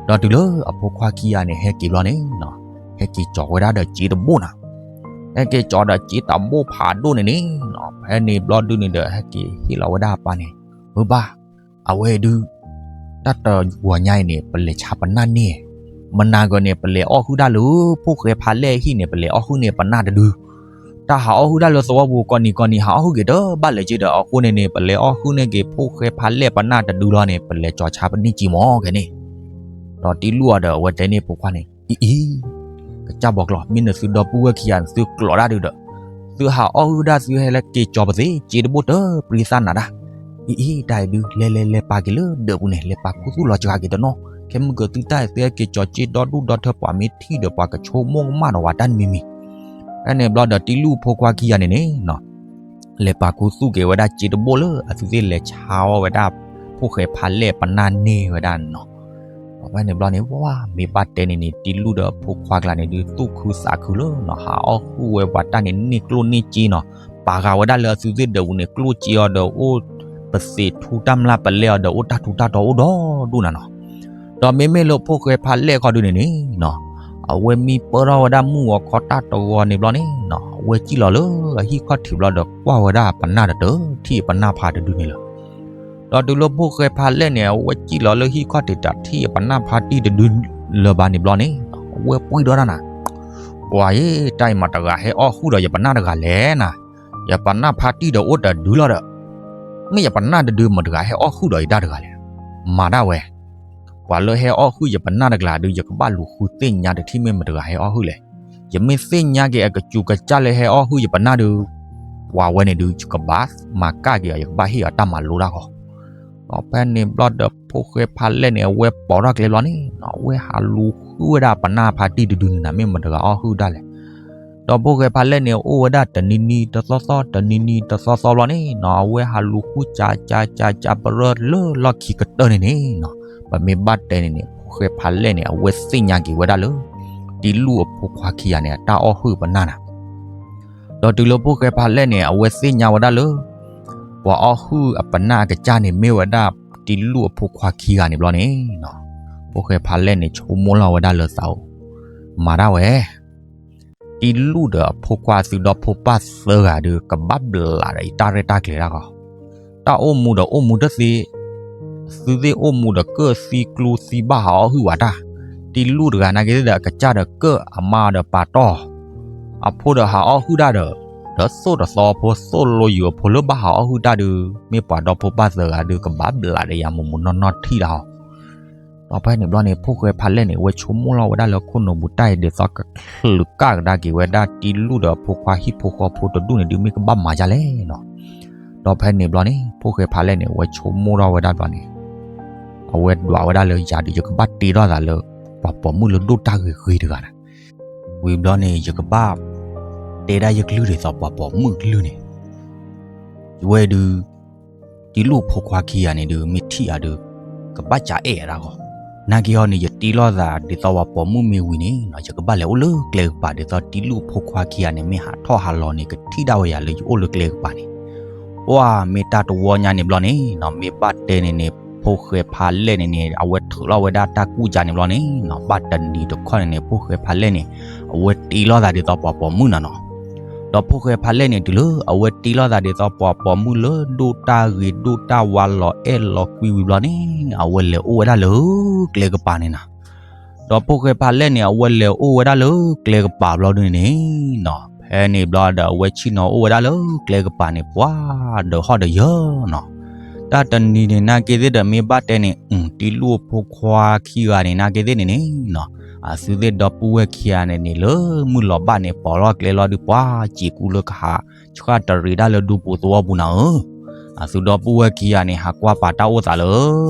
ီၤ. ဒီးတုၤလၢအဖိခွါခံဂၤန့ၣ် ဟဲက့ၤဘျီန့ၣ် ဟဲက့ၤကၠီၤဝဲဒၣ်ဒီးစ့တဘိၣ်နၤ. ဟဲက့ၤကၠီၤဒီးစ့တဘိၣ်ဖးဒိၣ်န့ၣ်န့ၣ် ဖဲန့ၣ်ဘျီဒုန့ၣ်ဒီး ဟဲက့ၤဟ့ၣ်လီၤဝဲဒၣ်အပၢ်န့ၣ်, အၢပၢ်, အဝဲဒုး တၢ်တဂီၤညါအံၤန့ၣ် ပလဲၤဆါပနၢ်န့ၢ်, မနၤဂၤန့ၣ် ပလဲၤအီၣ်ဟုၣ်တၢ်လၢဖိၣ်ဃဲဖးလဲၢ်အဟံၣ်န့ၣ် ပလဲၤအီၣ်ဟုၣ်န့ၢ်ပနၢ်တဒု, တၢ်ဟးအီၣ်ဟုၣ်တၢ်လၢသဝီပူၤ ကိးနံၤကိးနံၤ ဟးအီၣ်ဟုၣ်က့ၤတဘၣ်လၢၤက့ဒီး အဃိန့ၣ်န့ၣ် ပလဲၤအီၣ်ဟုၣ်န့ၢ်က့ၤဖိၣ်ဃဲဖးလဲၢ်ပနၢ်တဒုလီၤန့ၣ် ပလဲၤကၠီၤဆါပနၢ်စ့မၢ်ခဲန့ၣ်. ဒီးတံလူၢ်အီၤဒီး အဝဲတဲန့ၢ်ဖိခွါန့ၣ်, အံၤအံၤ, ကစၢ်ဘီကျီ မ့ၢ်နသုဒီပုၢ်ဝဲၢ်ခံဂၤန့ၣ် သုကျိးတၢ်ဒုးဒီး သုဟးအီၣ်ဟုၣ်ဒၣ် သုဟဲလၢက့ၤကၠီၤပသ့ စ့တဘိၣ်တပြံသၣ်နၤဒၣ်. အံၤအံၤ တၢ်အံၤဒုး လဲၤလဲၤလဲၤပာ်က့ၤလၢဒၢးပူၤန့ၣ် လဲၤပာ်ခူသူၣ်လီၤစှၤက့ၤတနီၤ, ခဲမုၢ်ကသုတၢ်အံၤ သုဟဲက့ၤကၠီၤစ့ဒီဒူၣ်ဒီထၢ ပှၤမ့ၢ်ထံၣ်ဒီး ပှၤကဆိကမိၣ်ကမၣ်ဒီးဝဲတၢ်တမံၤမံၤ. ဖဲန့ၣ်ဘျီဒီး တံလူၢ်ဖိခွါခံဂၤန့ၣ်န့ၣ် လဲၤပာ်ခူသူၣ်က့ၤဝဲဒၣ်စ့တဘိၣ်လၢအသုသ့ၣ်လဲၤဆါအီၣ်ဝဲဒၣ် ဖိၣ်ဃဲဖးလဲၢ်ပနၢ်န့ၢ်ဝဲဒၣ်န့ၣ်နီၤ. ဖဲန့ၣ်ဘျီန့ၣ် ဝဲမ့ၢ်ဘၣ်တဲန့ၣ်န့ၣ် တံလူၢ်ဒီးဖိခွါကျါန့ၣ်ဒုး သူၣ်ခုသးခုလၢနီၤ ဟးအီၣ်ဟုၣ်ဝဲပှၤတၢ်န့ၣ် န့ၢ်ကျိၣ်န့ၢ်စ့နီၤ, ပာ်ဃာ်ဝဲဒၣ်လၢအသုသ့ၣ်ဒၢးပူၤန့ၣ် ကျိၣ်စ့အီၤဒီးအိၣ် ပသ့ၣ်ထူတၢ်မျၢ်ပလဲအီၤဒီး အိၣ်တၢ်ထူတၢ်တီၤအိၣ်ဒီဒူၣ်နၤနီၤ. ဒီးမ့မ့ၢ်လၢဖိၣ်ဃဲဖးလဲၢ်ခီဒုးန့ၣ်န့ၣ်နီၤ, အဝဲမံပၢၢ်ထီၣ်ဝဲဒၣ်မုၢ်ဂီၤခီတၢ်တဂီၤန့ၣ်ဘျီန့ၣ်နီၤ အဝဲစံၣ်လီၤလၢအဟံၣ်ခီၣ်ထံးဘျီဒီး ကွၢ်ဝဲဒၣ်ပနၢ်တတထံၣ်ပနၢ်ဖါတဒုန့ၣ်လၢၤ. ဒီးတုၤလၢဖိၣ်ဃဲဖးလဲၢ်န့ၣ် အဝဲစံၣ်လီၤလၢဟံၣ်ခီၣ်ထံးတထံၣ်ပနၢ်ဖါတံၢ်တဒုလၢၤဘၣ်န့ၣ်ဘျီန့ၣ် အဝဲပှံၢ်ဒီဒၣ်နၤ ပှၤအံၤ တၢ်အံၤမတၤတဂၤဟဲအီၣ်ဟုၣ်ဒီးယပနၢ်တဂၤလဲၣ်နၤ, ယပနၢ်ဖါတံၢ်ဒီးအိၣ်တဒုလီၤဒီး, မ့ၢ်ယပနၢ်တဒုမတၤတဂၤဟဲအီၣ်ဟုၣ်ဒီးယတၢ်တဂၤလဲၣ်. မၤဒၣ်ဝဲ, ပှၤလၢဟဲအီၣ်ဟုၣ်ယပနၢ်တဂၤဒုး ယကဘၣ်လူၤဃုသ့ၣ်ညါတထံၣ်မ့ၢ်မတၤတဂၤဟဲအီၣ်ဟုၣ်လဲၣ်. ယမ့ၢ်သ့ၣ်ညါက့ၤအကစူၤကစၢ်လၢဟဲအီၣ်ဟုၣ်ယပနၢ်ဒုး, ပှၤဝဲန့ၣ်ဒုး ယကဘၣ်မၤကၣ်က့ၤအီၤ ယကဘၣ်ဟ့ၣ်အီၤတၢ်မၤလိတၢ်ဃီ. ဒီးဖဲန့ၣ်ဘျီဒီး ဖိၣ်ဃဲဖးလဲၣ်န့ၣ် အဝဲပိာ်ထီၣ်ကျဲဘျီန့ၣ်နီၤ အဝဲဟးလူၤဃုဝဲဒၣ်ပနၢ်ဖါတံၢ်တဒုန့ၣ်နၤ မ့ၢ်မတၤတဂၤအီၣ်ဟုၣ်ဒၣ်လဲၣ်. ဒီးဖိၣ်ဃဲဖးလဲၣ်န့ၣ် အိၣ်ဝဲဒၣ်တနံၤနံၤတသီသီ တနံၤနံၤတသီသီဘျီန့ၣ်နီၤ အဝဲဟးလူၤဃုကၠးကၠးကၠးကၠးပရၢလၢလီၢ်ခံကတၢၢ်န့ၣ်န့ၣ်နီၤ ပမ့ၢ်ဘၣ်တဲန့ၣ်န့ၣ် ဖိၣ်ဃဲဖးလဲၣ်န့ၣ် အဝဲသ့ၣ်ညါက့ၤဝဲဒၣ်လၢ တံလူၢ်အဖိခွါခံဂၤန့ၣ် အတၢ်အီၣ်ဟုၣ်ပနၢ်နၤ ဒီးတုၤလၢဖိၣ်ဃဲဖးလဲၣ်န့ၣ် အဝဲသ့ၣ်ညါဝဲဒၣ်လၢ ပှၤအီၣ်ဟုၣ်အပနၢ်အကစၢ်န့ၣ် မ့ၢ်ဝဲဒၣ်တံလူၢ်အဖိခွါခံဂၤန့ၣ်ဘျီန့ၣ်နီၤ ဖိၣ်ဃဲဖးလဲၣ်န့ၣ် ဆိကမိၣ်လီၤဝဲဒၣ်လၢသးအိၣ် မၤဒၣ်ဝဲ တံလူၢ်ဒီးအဖိခွါအသုဒီဖိပၢ်သၢဂၤဒုး ကဘၣ်ဘျးဒီးယတၢ်ရဲၣ်တၢ်ကျဲၤတၢ်ဃီ, တၢ်အိၣ်မူဒီးအိၣ်မူတသ့, သုသ့ၣ်အိၣ်မူဒီးကၢၣ်သံကျူသံဘၣ်ဟးအီၣ်ဟုၣ်ဝဲတၢ်, တံလူၢ်တဂၤနာ်က့သ့ၣ်ဒီးအကစၢ်ဒီးကၢၣ်အမါဒီးပာ်တီၢ်, အဖိဒီးဟးအီၣ်ဟုၣ်တၢ်ဒီး, ဒီးသိၣ်တသီအဖိ သိၣ်လိယုာ်အဖိလၢဘၣ်ဟးအီၣ်ဟုၣ်တၢ်ဒုး မ့ၢ်ပှၤဒီဖိပၢ်သၢဂၤဒုး ကဘၣ်ဘျးဒီးယၤမူးမူးနီၢ်နီၢ်ထံၣ်တၢ်ဃီ ဒီးဖဲန့ၣ်ဘျီန့ၣ် ဖိၣ်ဃဲဖးလဲၣ်န့ၣ် အဝဲဆိကမိၣ်လီၤဝဲဒၣ်လၢခိၣ်နူာ်ပူၤတၢ်အံၤ ဒ်သိးကချုးကၣ်ကဒါက့ၤဝဲဒၣ်တံလူၢ်ဒီးအဖိခွါဟံၣ်ဖိဃီဖိတဒူၣ်န့ၣ်ဒုး မ့ၢ်ကဘၣ်မၤဒ်လဲၣ်နီၤ. ဒီးဖဲန့ၣ်ဘျီန့ၣ် ဖိၣ်ဃဲဖးလဲၣ်န့ၣ် အဝဲဆိကမိၣ်ထီၣ်ဝဲဒၣ်ဘျီန့ၣ် အဝဲဒွးဝဲဒၣ်လၢ ယၤဒုးယကဘၣ်တ့ထီၣ်သးလၢ ပှၤပိာ်မုၣ်လၢဒိၣ်တၢ်ဂ့ၤဂ့ၤတဂၤန့ၣ်, ဝံၤဘျီန့ၣ် ယကဘၣ်တဲဒၣ်ယကလုၢ်ဒ်သိးပှၤပိာ်မုၣ်အကလုၢ်န့ၣ် ယဝဲဒုး တံလူၢ်ဖိခွါခံဂၤန့ၣ်ဒုး မ့ၢ်ထံၣ်အီၤဒုး ကဘၣ်ကးအဲၣ်အတၢ်ဂီၤ, နာ်က့ဟီန့ၣ် ယတ့လီၤသးဒ်သိးပှၤပိာ်မုၣ်မ့ၢ်ဝံၤန့ၣ်နီၤ ယကဘၣ်လဲၤအိၣ်လၢကျဲကပၤ ဒ်သိးတံလူၢ်ဖိခွါခံဂၤန့ၣ် မ့ၢ်ဟးထီၣ်ဟးလီၤန့ၣ် ကထံၣ်ဒၣ်ဝဲယၤလၢယအိၣ်လၢကျဲကပၤန့ၣ် ပှၢ်မ့ၢ်တၢ်တဝီညါန့ၣ်ဘျီန့ၣ်နီၤ မ့ၢ်ဘၣ်တဲန့ၣ်န့ၣ် ဖိၣ်ဃဲဖးလဲၣ်န့ၣ်န့ၣ် အဝဲထုးလီၤဝဲဒၣ်တၢ်ကူၣ်ကါန့ၣ်ဘျီန့ၣ်နီၤ ဘၣ်တနံၤတခီန့ၣ်န့ၣ် ဖိၣ်ဃဲဖးလဲၣ်န့ၣ် အဝဲတ့လီၤသးဒ်သိးပှၤပိာ်မုၣ်နီၤနီၤ ဒီးဖိၣ်ဃဲဖးလဲၣ်န့ၣ် တုၤလၢအဝဲတ့လီၤသးဒ်သိးပှၤပိာ်မုၣ်လၢဒိၣ်တၢ်ဂ့ၤဒိၣ်တၢ်ဝါလီၤအဲၣ်လီၤကွံဝံၤဘျီန့ၣ် အဝဲလဲၤအိၣ်ဝဲဒၣ်လၢကျဲကပၤန့ၣ်နီၤ ဒီးဖိၣ်ဃဲဖးလဲၣ်န့ၣ် အဝဲလဲၤအိၣ်ဝဲဒၣ်လၢကျဲကပၤဘျီဒုန့ၣ်နီၤ ဖဲန့ၣ်ဘျီဒီးအဝဲဆ့ၣ်နီၤအိၣ်ဝဲဒၣ်လၢကျဲကပၤန့ၣ် ပှၤဒီးဟီၣ်ဒီးယၢၤနီၤ တၢ်တနံၤန့ၣ် နာ်က့သ့ၣ်ဒီးမ့ၢ်ဘၣ်တဲန့ၣ် တံလူၢ်အဖိခွါခံဂၤန့ၣ် နာ်က့သ့ၣ်န့ၣ်န့ၣ်နီၤ အသုသ့ၣ်ဒီပုၢ်ဝဲၢ်ခံဂၤန့ၣ်န့ၣ် လၢမုၢ်လီၤဘၣ်န့ၣ် ပိာ်ထီၣ်ကျဲလီၤဒုး ပှၤစံးကူလၢကဟး ဆှၣ်တရံးဒၣ်လၢဒူပူၤသဝီပူၤနၤဧၢ အသုဒီပုၢ်ဝဲၢ်ခံဂၤန့ၣ် ဟးကွၢ်ပာ်တၢ်အိၣ်သးလၢ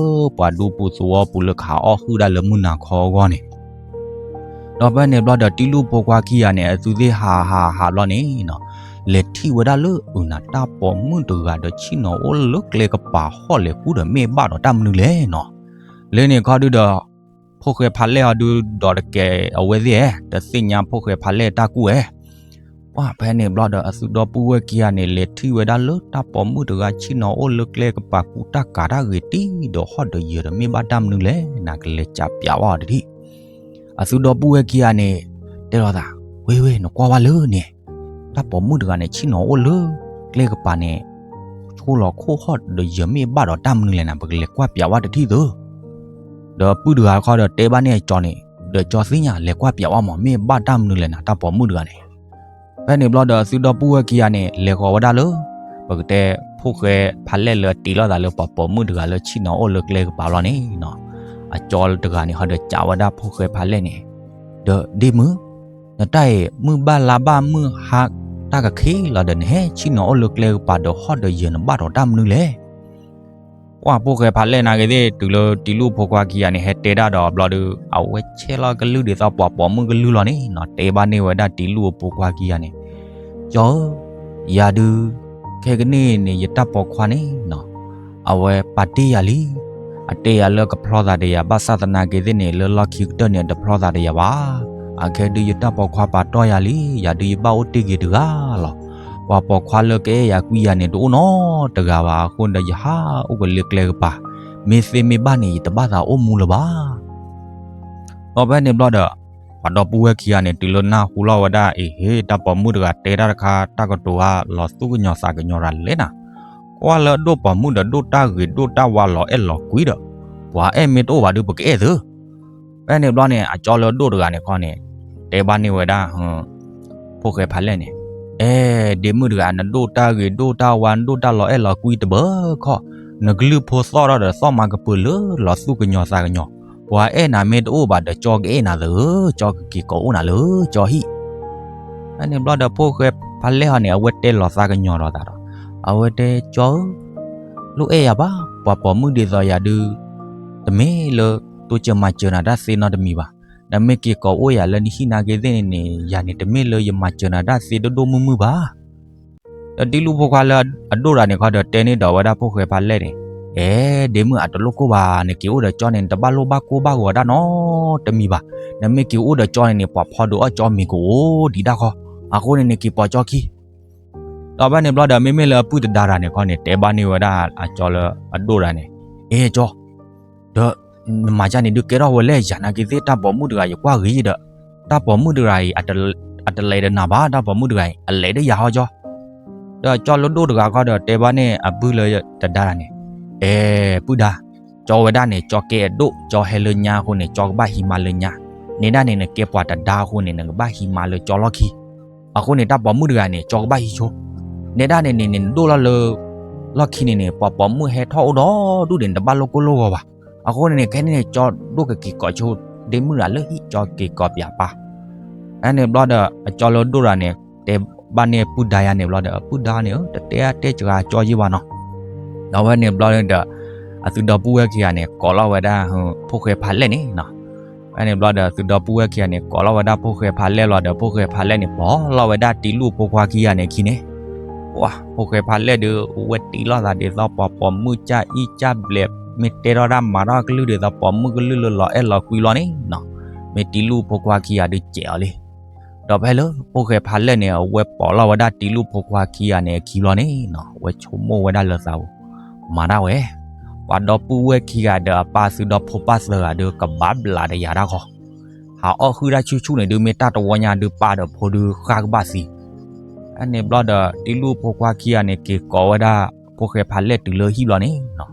ပှၤဒူပူၤသဝီပူၤလၢကဟးအီၣ်ဟုၣ်ဒၣ်လၢမုၢ်နၤခီအဂီၢ်န့ၣ် ဒီးဖဲန့ၣ်ဘျီဒီး တံလူၢ်ဖိခွါခံဂၤန့ၣ် အသုသ့ၣ်ဟးဟးဟးဘျီန့ၣ်နီၤ လဲၤထံၣ်ဝဲဒၣ်လၢအုၣ်နၤတၢ်ပိာ်မုၣ်တဂၤဒီးဆ့ၣ်နီၤအိၣ်လၢကျဲကပၤဟီၣ်လဲၤကူဒီးမ့ၢ်ဘၣ်ဒီးတၢ်မနုၤလဲၣ်နီၤ လၢန့ၣ်ခီဒုဒီး ဖိၣ်ဃဲဖးလဲၣ်အီၤဒုဒီးတကဲအဝဲသ့ၣ်ဧဲ တသ့ၣ်ညါဖိၣ်ဃဲဖးလဲၣ်တၢ်ကူၣ်ဧဲ ပှၢ်ဖဲန့ၣ်ဘျီဒီး အသုဒီပုၢ်ဝဲၢ်ခံဂၤန့ၣ် လဲၤထံၣ်ဝဲဒၣ်လၢတၢ်ပိာ်မုၣ်တဂၤဆ့ၣ်နီၤအိၣ်လၢကျဲကပၤကူတၢ်ကၤတၢ်ဂ့ၤတံၢ်ဒီးဟီၣ်ဒီးယၢၤဒီးမ့ၢ်ဘၣ်တၢ်မနုၤလဲၣ် နကလဲၤကးပၠးဝဲအီၤတထံၣ် အသုဒီပုၢ်ဝဲၢ်ခံဂၤန့ၣ် တဲလီၤသး ဝ့ၢ်ဝ့ၢ် နကွၢ်ဝဲလၢန့ၣ် တၢ်ပိာ်မုၣ်တဂၤန့ၣ် ဆ့ၣ်နီၤအိၣ်လၢကျဲကပၤန့ၣ် ဆိလီၤခိၣ်ဟီၣ်ဒီးယၢၤမ့ၢ်ဘၣ်ဒီးတၢ်မနုၤလဲၣ်နၤ ပကလဲၤကွၢ်ပၠးဝဲတထံၣ်သု ဒီးပုၢ်တဂၤတခီဒီးတဲဘၣ်န့ၢ်အကၠီန့ၣ် ဒီးကၠီသ့ၣ်ညါ လဲၤကွၢ်ပၠးဝဲမး မ့ၢ်ဘၣ်တၢ်မနုၤလဲၣ်နၤ တၢ်ပိာ်မုၣ်တဂၤန့ၣ် ဖဲန့ၣ်ဘျီဒီး အသုဒီပုၢ်ဝဲၢ်ခံဂၤန့ၣ် လဲၤဃီၤဝဲဒၣ်လၢ ပကတဲ ဖိၣ်ဃဲဖးလဲၣ်လၢအတ့လီၤသးလၢပှၤပိာ်မုၣ်တဂၤလၢဆ့ၣ်နီၤအိၣ်လၢကျဲကပၤလီၤန့ၣ်နီၤ အကၠီတဂၤန့ၣ် ဟီဒီးကးဝဲဒၣ်ဖိၣ်ဃဲဖးလဲၣ်န့ၣ် ဒီးဒ့မုၣ် နတၢ်အံၤ မုၢ်ဘၣ်လါဘၣ်မုၢ်ဟါတၢ်ကခ့လီၤဒီး နဟဲဆ့ၣ်နီၤအိၣ်လၢကျဲကပၤဒီးဟီၣ်ဒီးယၢၤနဘၣ်ဒီးတၢ်မနုၤလဲၣ် ပှၢ်ဖိၣ်ဃဲဖးလဲၣ်နာ်က့သ့ၣ် တုၤလၢတံလူၢ်အဖိခွါခံဂၤန့ၣ် ဟဲတဲဒၣ်ဒီးဘျီဒီး အဝဲဆဲးလီၤကလုၢ်ဒ်သိးပှၤပိာ်မုၣ်ကလုၢ်လီၤန့ၣ်နီၤ တဲဘၣ်န့ၢ်ဝဲဒၣ်တံလူၢ်အဖိခွါခံဂၤန့ၣ် ကၠီဧၢ ယၤဒုး ခဲကနံၣ်န့ၣ် ယတၢ်ပိာ်ခွါန့ၣ်နီၤ အဝဲပာ်တ့ၢ်ယၤလံ အတဲယၤလၢကဖျီသးဒီးယၤ ဘၣ်ဆၣ်သနာ်က့သ့ၣ်န့ၣ် လၢလီၢ်ခံကတၢၢ်န့ၣ် အတဖျီသးဒီးယၤဘၣ်. အခဲဒုးယတၢ်ပိာ်ခွါပာ်တီၢ်ယၤလံ, ယၤဒုးယဘၣ်အိၣ်တ့ၢ်ဂ့ၤတဂၤလီၤ. ပှၤပိာ်ခွါလၢကအဲၣ်ယၤကွံယၤန့ၣ် တအိၣ်နီတဂၤဘၣ်အဃိဒီး ယဟးအိၣ်ကလၢကျဲကပၤ, မ့ၢ်သ့မ့ၢ်ဘၣ်န့ၣ် ယတဘၣ်သးအိၣ်မူလၢၤဘၣ်. ဒီးဖဲန့ၣ်ဘျီဒီး ပှၤဒီပုၢ်ဝဲၢ်ခံဂၤန့ၣ် တုၤလၢနၢ်ဟူလီၤဝဲဒၣ် အ့ဟ့ၣ် တၢ်ပိာ်မုၣ်တဂၤတဲတၢ်တခါ တၢ်ကတိၤဧါ လီၤသူၣ်ကညီၤသးကညီၤတၢ်လဲၣ်နၤ, ကွၢ်လၢအဒိၣ်ပိာ်မုၣ်ဒီးဒိၣ်တၢ်ဂ့ၤဒိၣ်တၢ်ဝါလီၤအဲၣ်လီၤကွံဒီး ပှၤအဲၣ်မ့ၢ်တအိၣ်ဘၣ်ဒီး ပကအဲၣ်သု. ဖဲန့ၣ်ဘျီန့ၣ် အကၠီလၢအဒိၣ်တဂၤန့ၣ်ခီန့ၣ် တဲဘၣ်န့ၢ်ဝဲဒၣ် ဖိၣ်ဃဲဖးလဲၢ်န့ၣ်, အဲၣ် ဒ့မုၣ်တဂၤ နဒိၣ်တၢ်ဂ့ၤဒိၣ်တၢ်ဝါ နဒိၣ်တၢ်လီၤအဲၣ်လီၤကွံတဘၢခီၣ်, နကလုၢ်ဖိသီၣ်ထီၣ်ဒီးသီၣ်မၤကပၢၤလၢလီၤသူၣ်ကညီၤသးကညီၤ, ပှၤအဲၣ်နၤမ့ၢ်တအိၣ်ဘၣ်ဒီး ကၠီကအဲၣ်နၤသၢဧၢ, ကၠီကက့ၤကိးအိၣ်နၤလၢကၠီဟံၣ်. ဖဲန့ၣ်ဘျီဒီး ဖိၣ်ဃဲဖးလဲၢ်ဟီန့ၣ် အဝဲတဲလီၤသးကညီၤဒီးသးဒီး, အဝဲတဲကၠီဧၢ, လိၣ်အဲၣ်ယၤဘၣ်, ပှၤပိာ်မုၣ်ဒ်သိးယၤဒုး, တမ့ၢ်လၢတိစၢၤမၤစၢၤနၤတၢ်သ့နီတမံၤဘၣ်. နမ့ၢ်က့ၤကိးအိၣ်ယၤလၢနဟံၣ်နာ်က့သ့ၣ်န့ၣ်န့ၣ် ယၤန့ၣ်တမ့ၢ်လၢယမၤစၢၤနၤတၢ်သ့ဒိၣ်ဒိၣ်မုၢ်မုၢ်ဘၣ်. ဒီးတံလူၢ်ဖိခွါလၢအဒိၣ်တဂၤန့ၣ်ခီဒီးတဲန့ၢ်ဒီးဝဲဒၣ်ဖိၣ်ဃဲဖးလဲၢ်န့ၣ်, အဲၣ် ဒ့မုၣ်အတလိၣ်ကိၢ်ဘၣ်, နက့ၤအိၣ်ဒီးကၠီန့ၣ် နတဘၣ်လိၣ်ဘၣ်ကိၢ်ဘၣ်ဂီၤဒၣ်နီတမံၤဘၣ်. နမ့ၢ်က့ၤအိၣ်ဒီးကၠီန့ၣ်န့ၣ် ပှၤဖီဒုးအီၣ်ကၠီမ့ၤကအိၣ်ဒံးဒၣ်ဃီ, အဃိန့ၣ်န့ၣ်က့ၤပိာ်ကၠီခံ ဒီးဖဲန့ၣ်ဘျီဒီး မ့မ့ၢ်လၢအပုၢ်တဒါတဂၤန့ၣ်ခီန့ၣ် တဲဘၣ်န့ၢ်ဝဲဒၣ်အကၠီလၢအဒိၣ်တဂၤန့ၣ်, အဲၣ်ကၠီ, ဒီးနမၤကၢ်န့ၣ်ဒုးကဲထီၣ်ဝဲလဲၣ်, ယၤနာ်က့သ့ၣ်တၢ်ပိာ်မုၣ်တဂၤယကွၢ်ဂ့ၤဒီး, တၢ်ပိာ်မုၣ်တဂၤအံၤ အတလဲၤဒီးနၤဘၣ်, တၢ်ပိာ်မုၣ်တဂၤအံၤ အလဲၤဒီးယၤဟီကၠီ. ဒီးကၠီလၢဒိၣ်တဂၤခီဒီးတဲဘၣ်န့ၢ်အပုၢ်လၢတဒါတဂၤန့ၣ်, အဲၣ် ပုၢ်ဒါ, ကၠီဝဲဒၣ်န့ၣ် ကၠီကဲအဒိၣ်, ကၠီဟဲလၢညါအဃိန့ၣ် ကၠီကဘၣ်ဟံးမါလၢညါ, နဲဒၣ်န့ၣ် နကဲပှၤတဒါအဃိန့ၣ် နကဘၣ်ဟံးမါလၢကၠီလီၢ်ခံ, အဃိန့ၣ် တၢ်ပိာ်မုၣ်တဂၤန့ၣ် ကၠီကဘၣ်ဟံးဆိ, နဲဒၣ်န့ၣ်န့ၣ် နဒိၣ်လီၤလၢ လီၢ်ခံန့ၣ်န့ၣ် ပှၤပိာ်မုၣ်ဟဲထီၣ်အိၣ်ဒီးဒူၣ်ဒီး နတဘၣ်လိၣ်ကိၢ်လိၣ်ဂီၤဘၣ်. အဃိန့ၣ်န့ၣ် ခဲန့ၣ်န့ၣ် ကၠီဒိၣ်ကက့ၤကိးဆိ ဒ့မုၣ်တဂၤလၢဟံၣ် ကၠီက့ၤကိးပၠးပၢ်. ဖဲန့ၣ်ဘျီဒီး အကၠီလၢဒိၣ်တဂၤန့ၣ် တဲဘၣ်န့ၢ်ပုၢ်ဒါယၤန့ၣ်ဘျီဒီး ပုၢ်ဒါန့ၣ် တတဲအါတဲစှၤကၠီယံၢ်ဘၣ်နီၤ. ဒီးဖဲန့ၣ်ဘျီဒီး အသုဒီပုၢ်ဝဲၢ်ခံဂၤန့ၣ် ကိးလီၤဝဲဒၣ် ဖိၣ်ဃဲဖးလဲၢ်န့ၣ်နီၤ. ဖဲန့ၣ်ဘျီဒီး သုဒီပုၢ်ဝဲၢ်ခံဂၤန့ၣ် ကိးလီၤဝဲဒၣ်ဖိၣ်ဃဲဖးလဲၢ်လီၤဒီး ဖိၣ်ဃဲဖးလဲၢ်န့ၣ် ပိာ်လီၤဝဲဒၣ်တံလူၢ်ဖိခွါခံဂၤန့ၣ်အခံန့ၣ်, ပှၤ ဖိၣ်ဃဲဖးလဲၢ်ဒုး ဝဲတံလီၤသးဒ်သိးပှၤပိာ်မုၣ်ကၢ်အံၣ်ကၢ်ဘျဲး မ့ၢ်တဲထီၣ်တၢ်မၤထီၣ်ကလုၢ်ဒ်သိးပိာ်မုၣ်ကလုၢ်လၢလီၤအဲၣ်လီၤကွံလီၤန့ၣ်နီၤ. မ့ၢ်တံလူၢ်ဖိခွါခံဂၤဒုးစဲးအီၤလံ. ဒီးဖဲလၢဖိၣ်ဃဲဖးလဲၢ်န့ၣ် အဝဲပိာ်လီၤဝဲဒၣ်တံလူၢ်ဖိခွါခံဂၤန့ၣ်အခံဘျီန့ၣ်နီၤ အဝဲဆိကမိၣ်ဝဲဒၣ်လၢသးဧိၤ, မၤတၢ်ဝဲ, ပှၤဒီပုၢ်ဝဲၢ်ခံဂၤဒီးအပၢ်သုဒီဖိပၢ်သၢဂၤဒုးကဘၣ်ဘျးဒီးယၤတၢ်ဃီ, ဟးအီၣ်ဟုၣ်တၢ်ဆူၣ်ဆူၣ်န့ၣ်ဒုး မ့ၢ်တၢ်တဝီညါဒုးပၢ်ဒီးဖိဒုးဃၣ်ကဘၣ်သံ. ဖဲန့ၣ်ဘျီဒီး တံလူၢ်ဖိခွါခံဂၤန့ၣ် က့ၤကိးဝဲဒၣ်ဖိၣ်ဃဲဖးလဲၢ်တုၤလၢဟံၣ်ဘျီန့ၣ်နီၤ.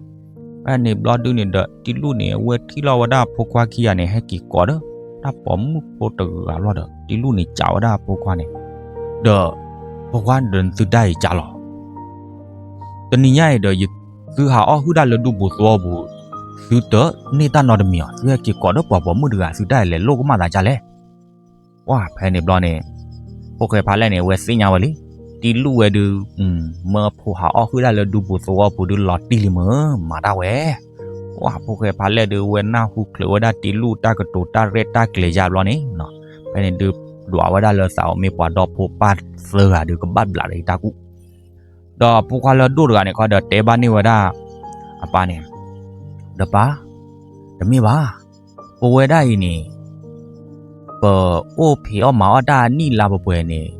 ဖဲန့ၣ်ဘျီဒုးန့ၣ်ဒီး တံလူၢ်န့ၣ် အဝဲထံၣ်လီၤဝဲဒၣ်ဖိခွါခံဂၤန့ၣ် ဟဲက့ၤကိးဒီး တၢ်ပိာ်မုၣ်ဖိတဂၤဘျီဒီး တံလူၢ်န့ၣ်စံးဝဲဒၣ်ဖိခွါန့ၣ်, ဒီး ဖိခွါဒီးသုတၢ်အံၤကၢ်လီၤ တနံၤညါအံၤဒီး သုဟးအီၣ်ဟုၣ်တၢ်လၢဒူပူၤသဝီပူၤ, သုတန့ၢ်တၢ်နီတမံၤအီၤ သုဟဲက့ၤကိးဒီးပှၤပိာ်မုၣ်တဂၤ သုတၢ်အံၤလဲၤလိၣ်ကမၣ်သးကၢ်လဲၣ်. ပှၤဖဲန့ၣ်ဘျီန့ၣ် ဖိၣ်ဃဲဖးလဲၢ်န့ၣ် အဝဲသ့ၣ်ညါဝဲလံ, တံလူၢ်ဝဲဒုး မၢဖိဟးအီၣ်ဟုၣ်တၢ်လၢဒူပူၤသဝီပူၤဒုးလီၤတံၢ်လံမ့ၢ် မၤတၢ်ဝဲ. ပှၤဖိၣ်ဃဲဖးလဲၢ်ဒုး ဝဲနၢ်ဟူချုးဝဲဒၣ်တံလူၢ်တၢ်ကတိၤတၢ်ရဲၣ်တၢ်ကျဲၤယါဘျီန့ၣ်နီၤ, ဖဲန့ၣ်ဒုးဒွးဝဲဒၣ်လၢသးအိၣ် မ့ၢ်ပှၤဒီဖိပၢ်သၢဂၤဒုးကဘၣ်ဘျးဒီးအံၤတၢ်ကူၣ် ဒီးဖိခွါလၢအဒိၣ်တဂၤန့ၣ်ခီဒီးတဲဘၣ်န့ၢ်ဝဲဒၣ် အပၢ်န့ၣ်, ဒီးပၢ်, တမ့ၢ်ဘၣ်, ပဝဲဒၣ်အံၤန့ၣ် ပအိၣ်ဖံးအီၣ်မၤအီၣ်တၢ်အနံၣ်လါပှဲၤပှဲၤန့ၣ်,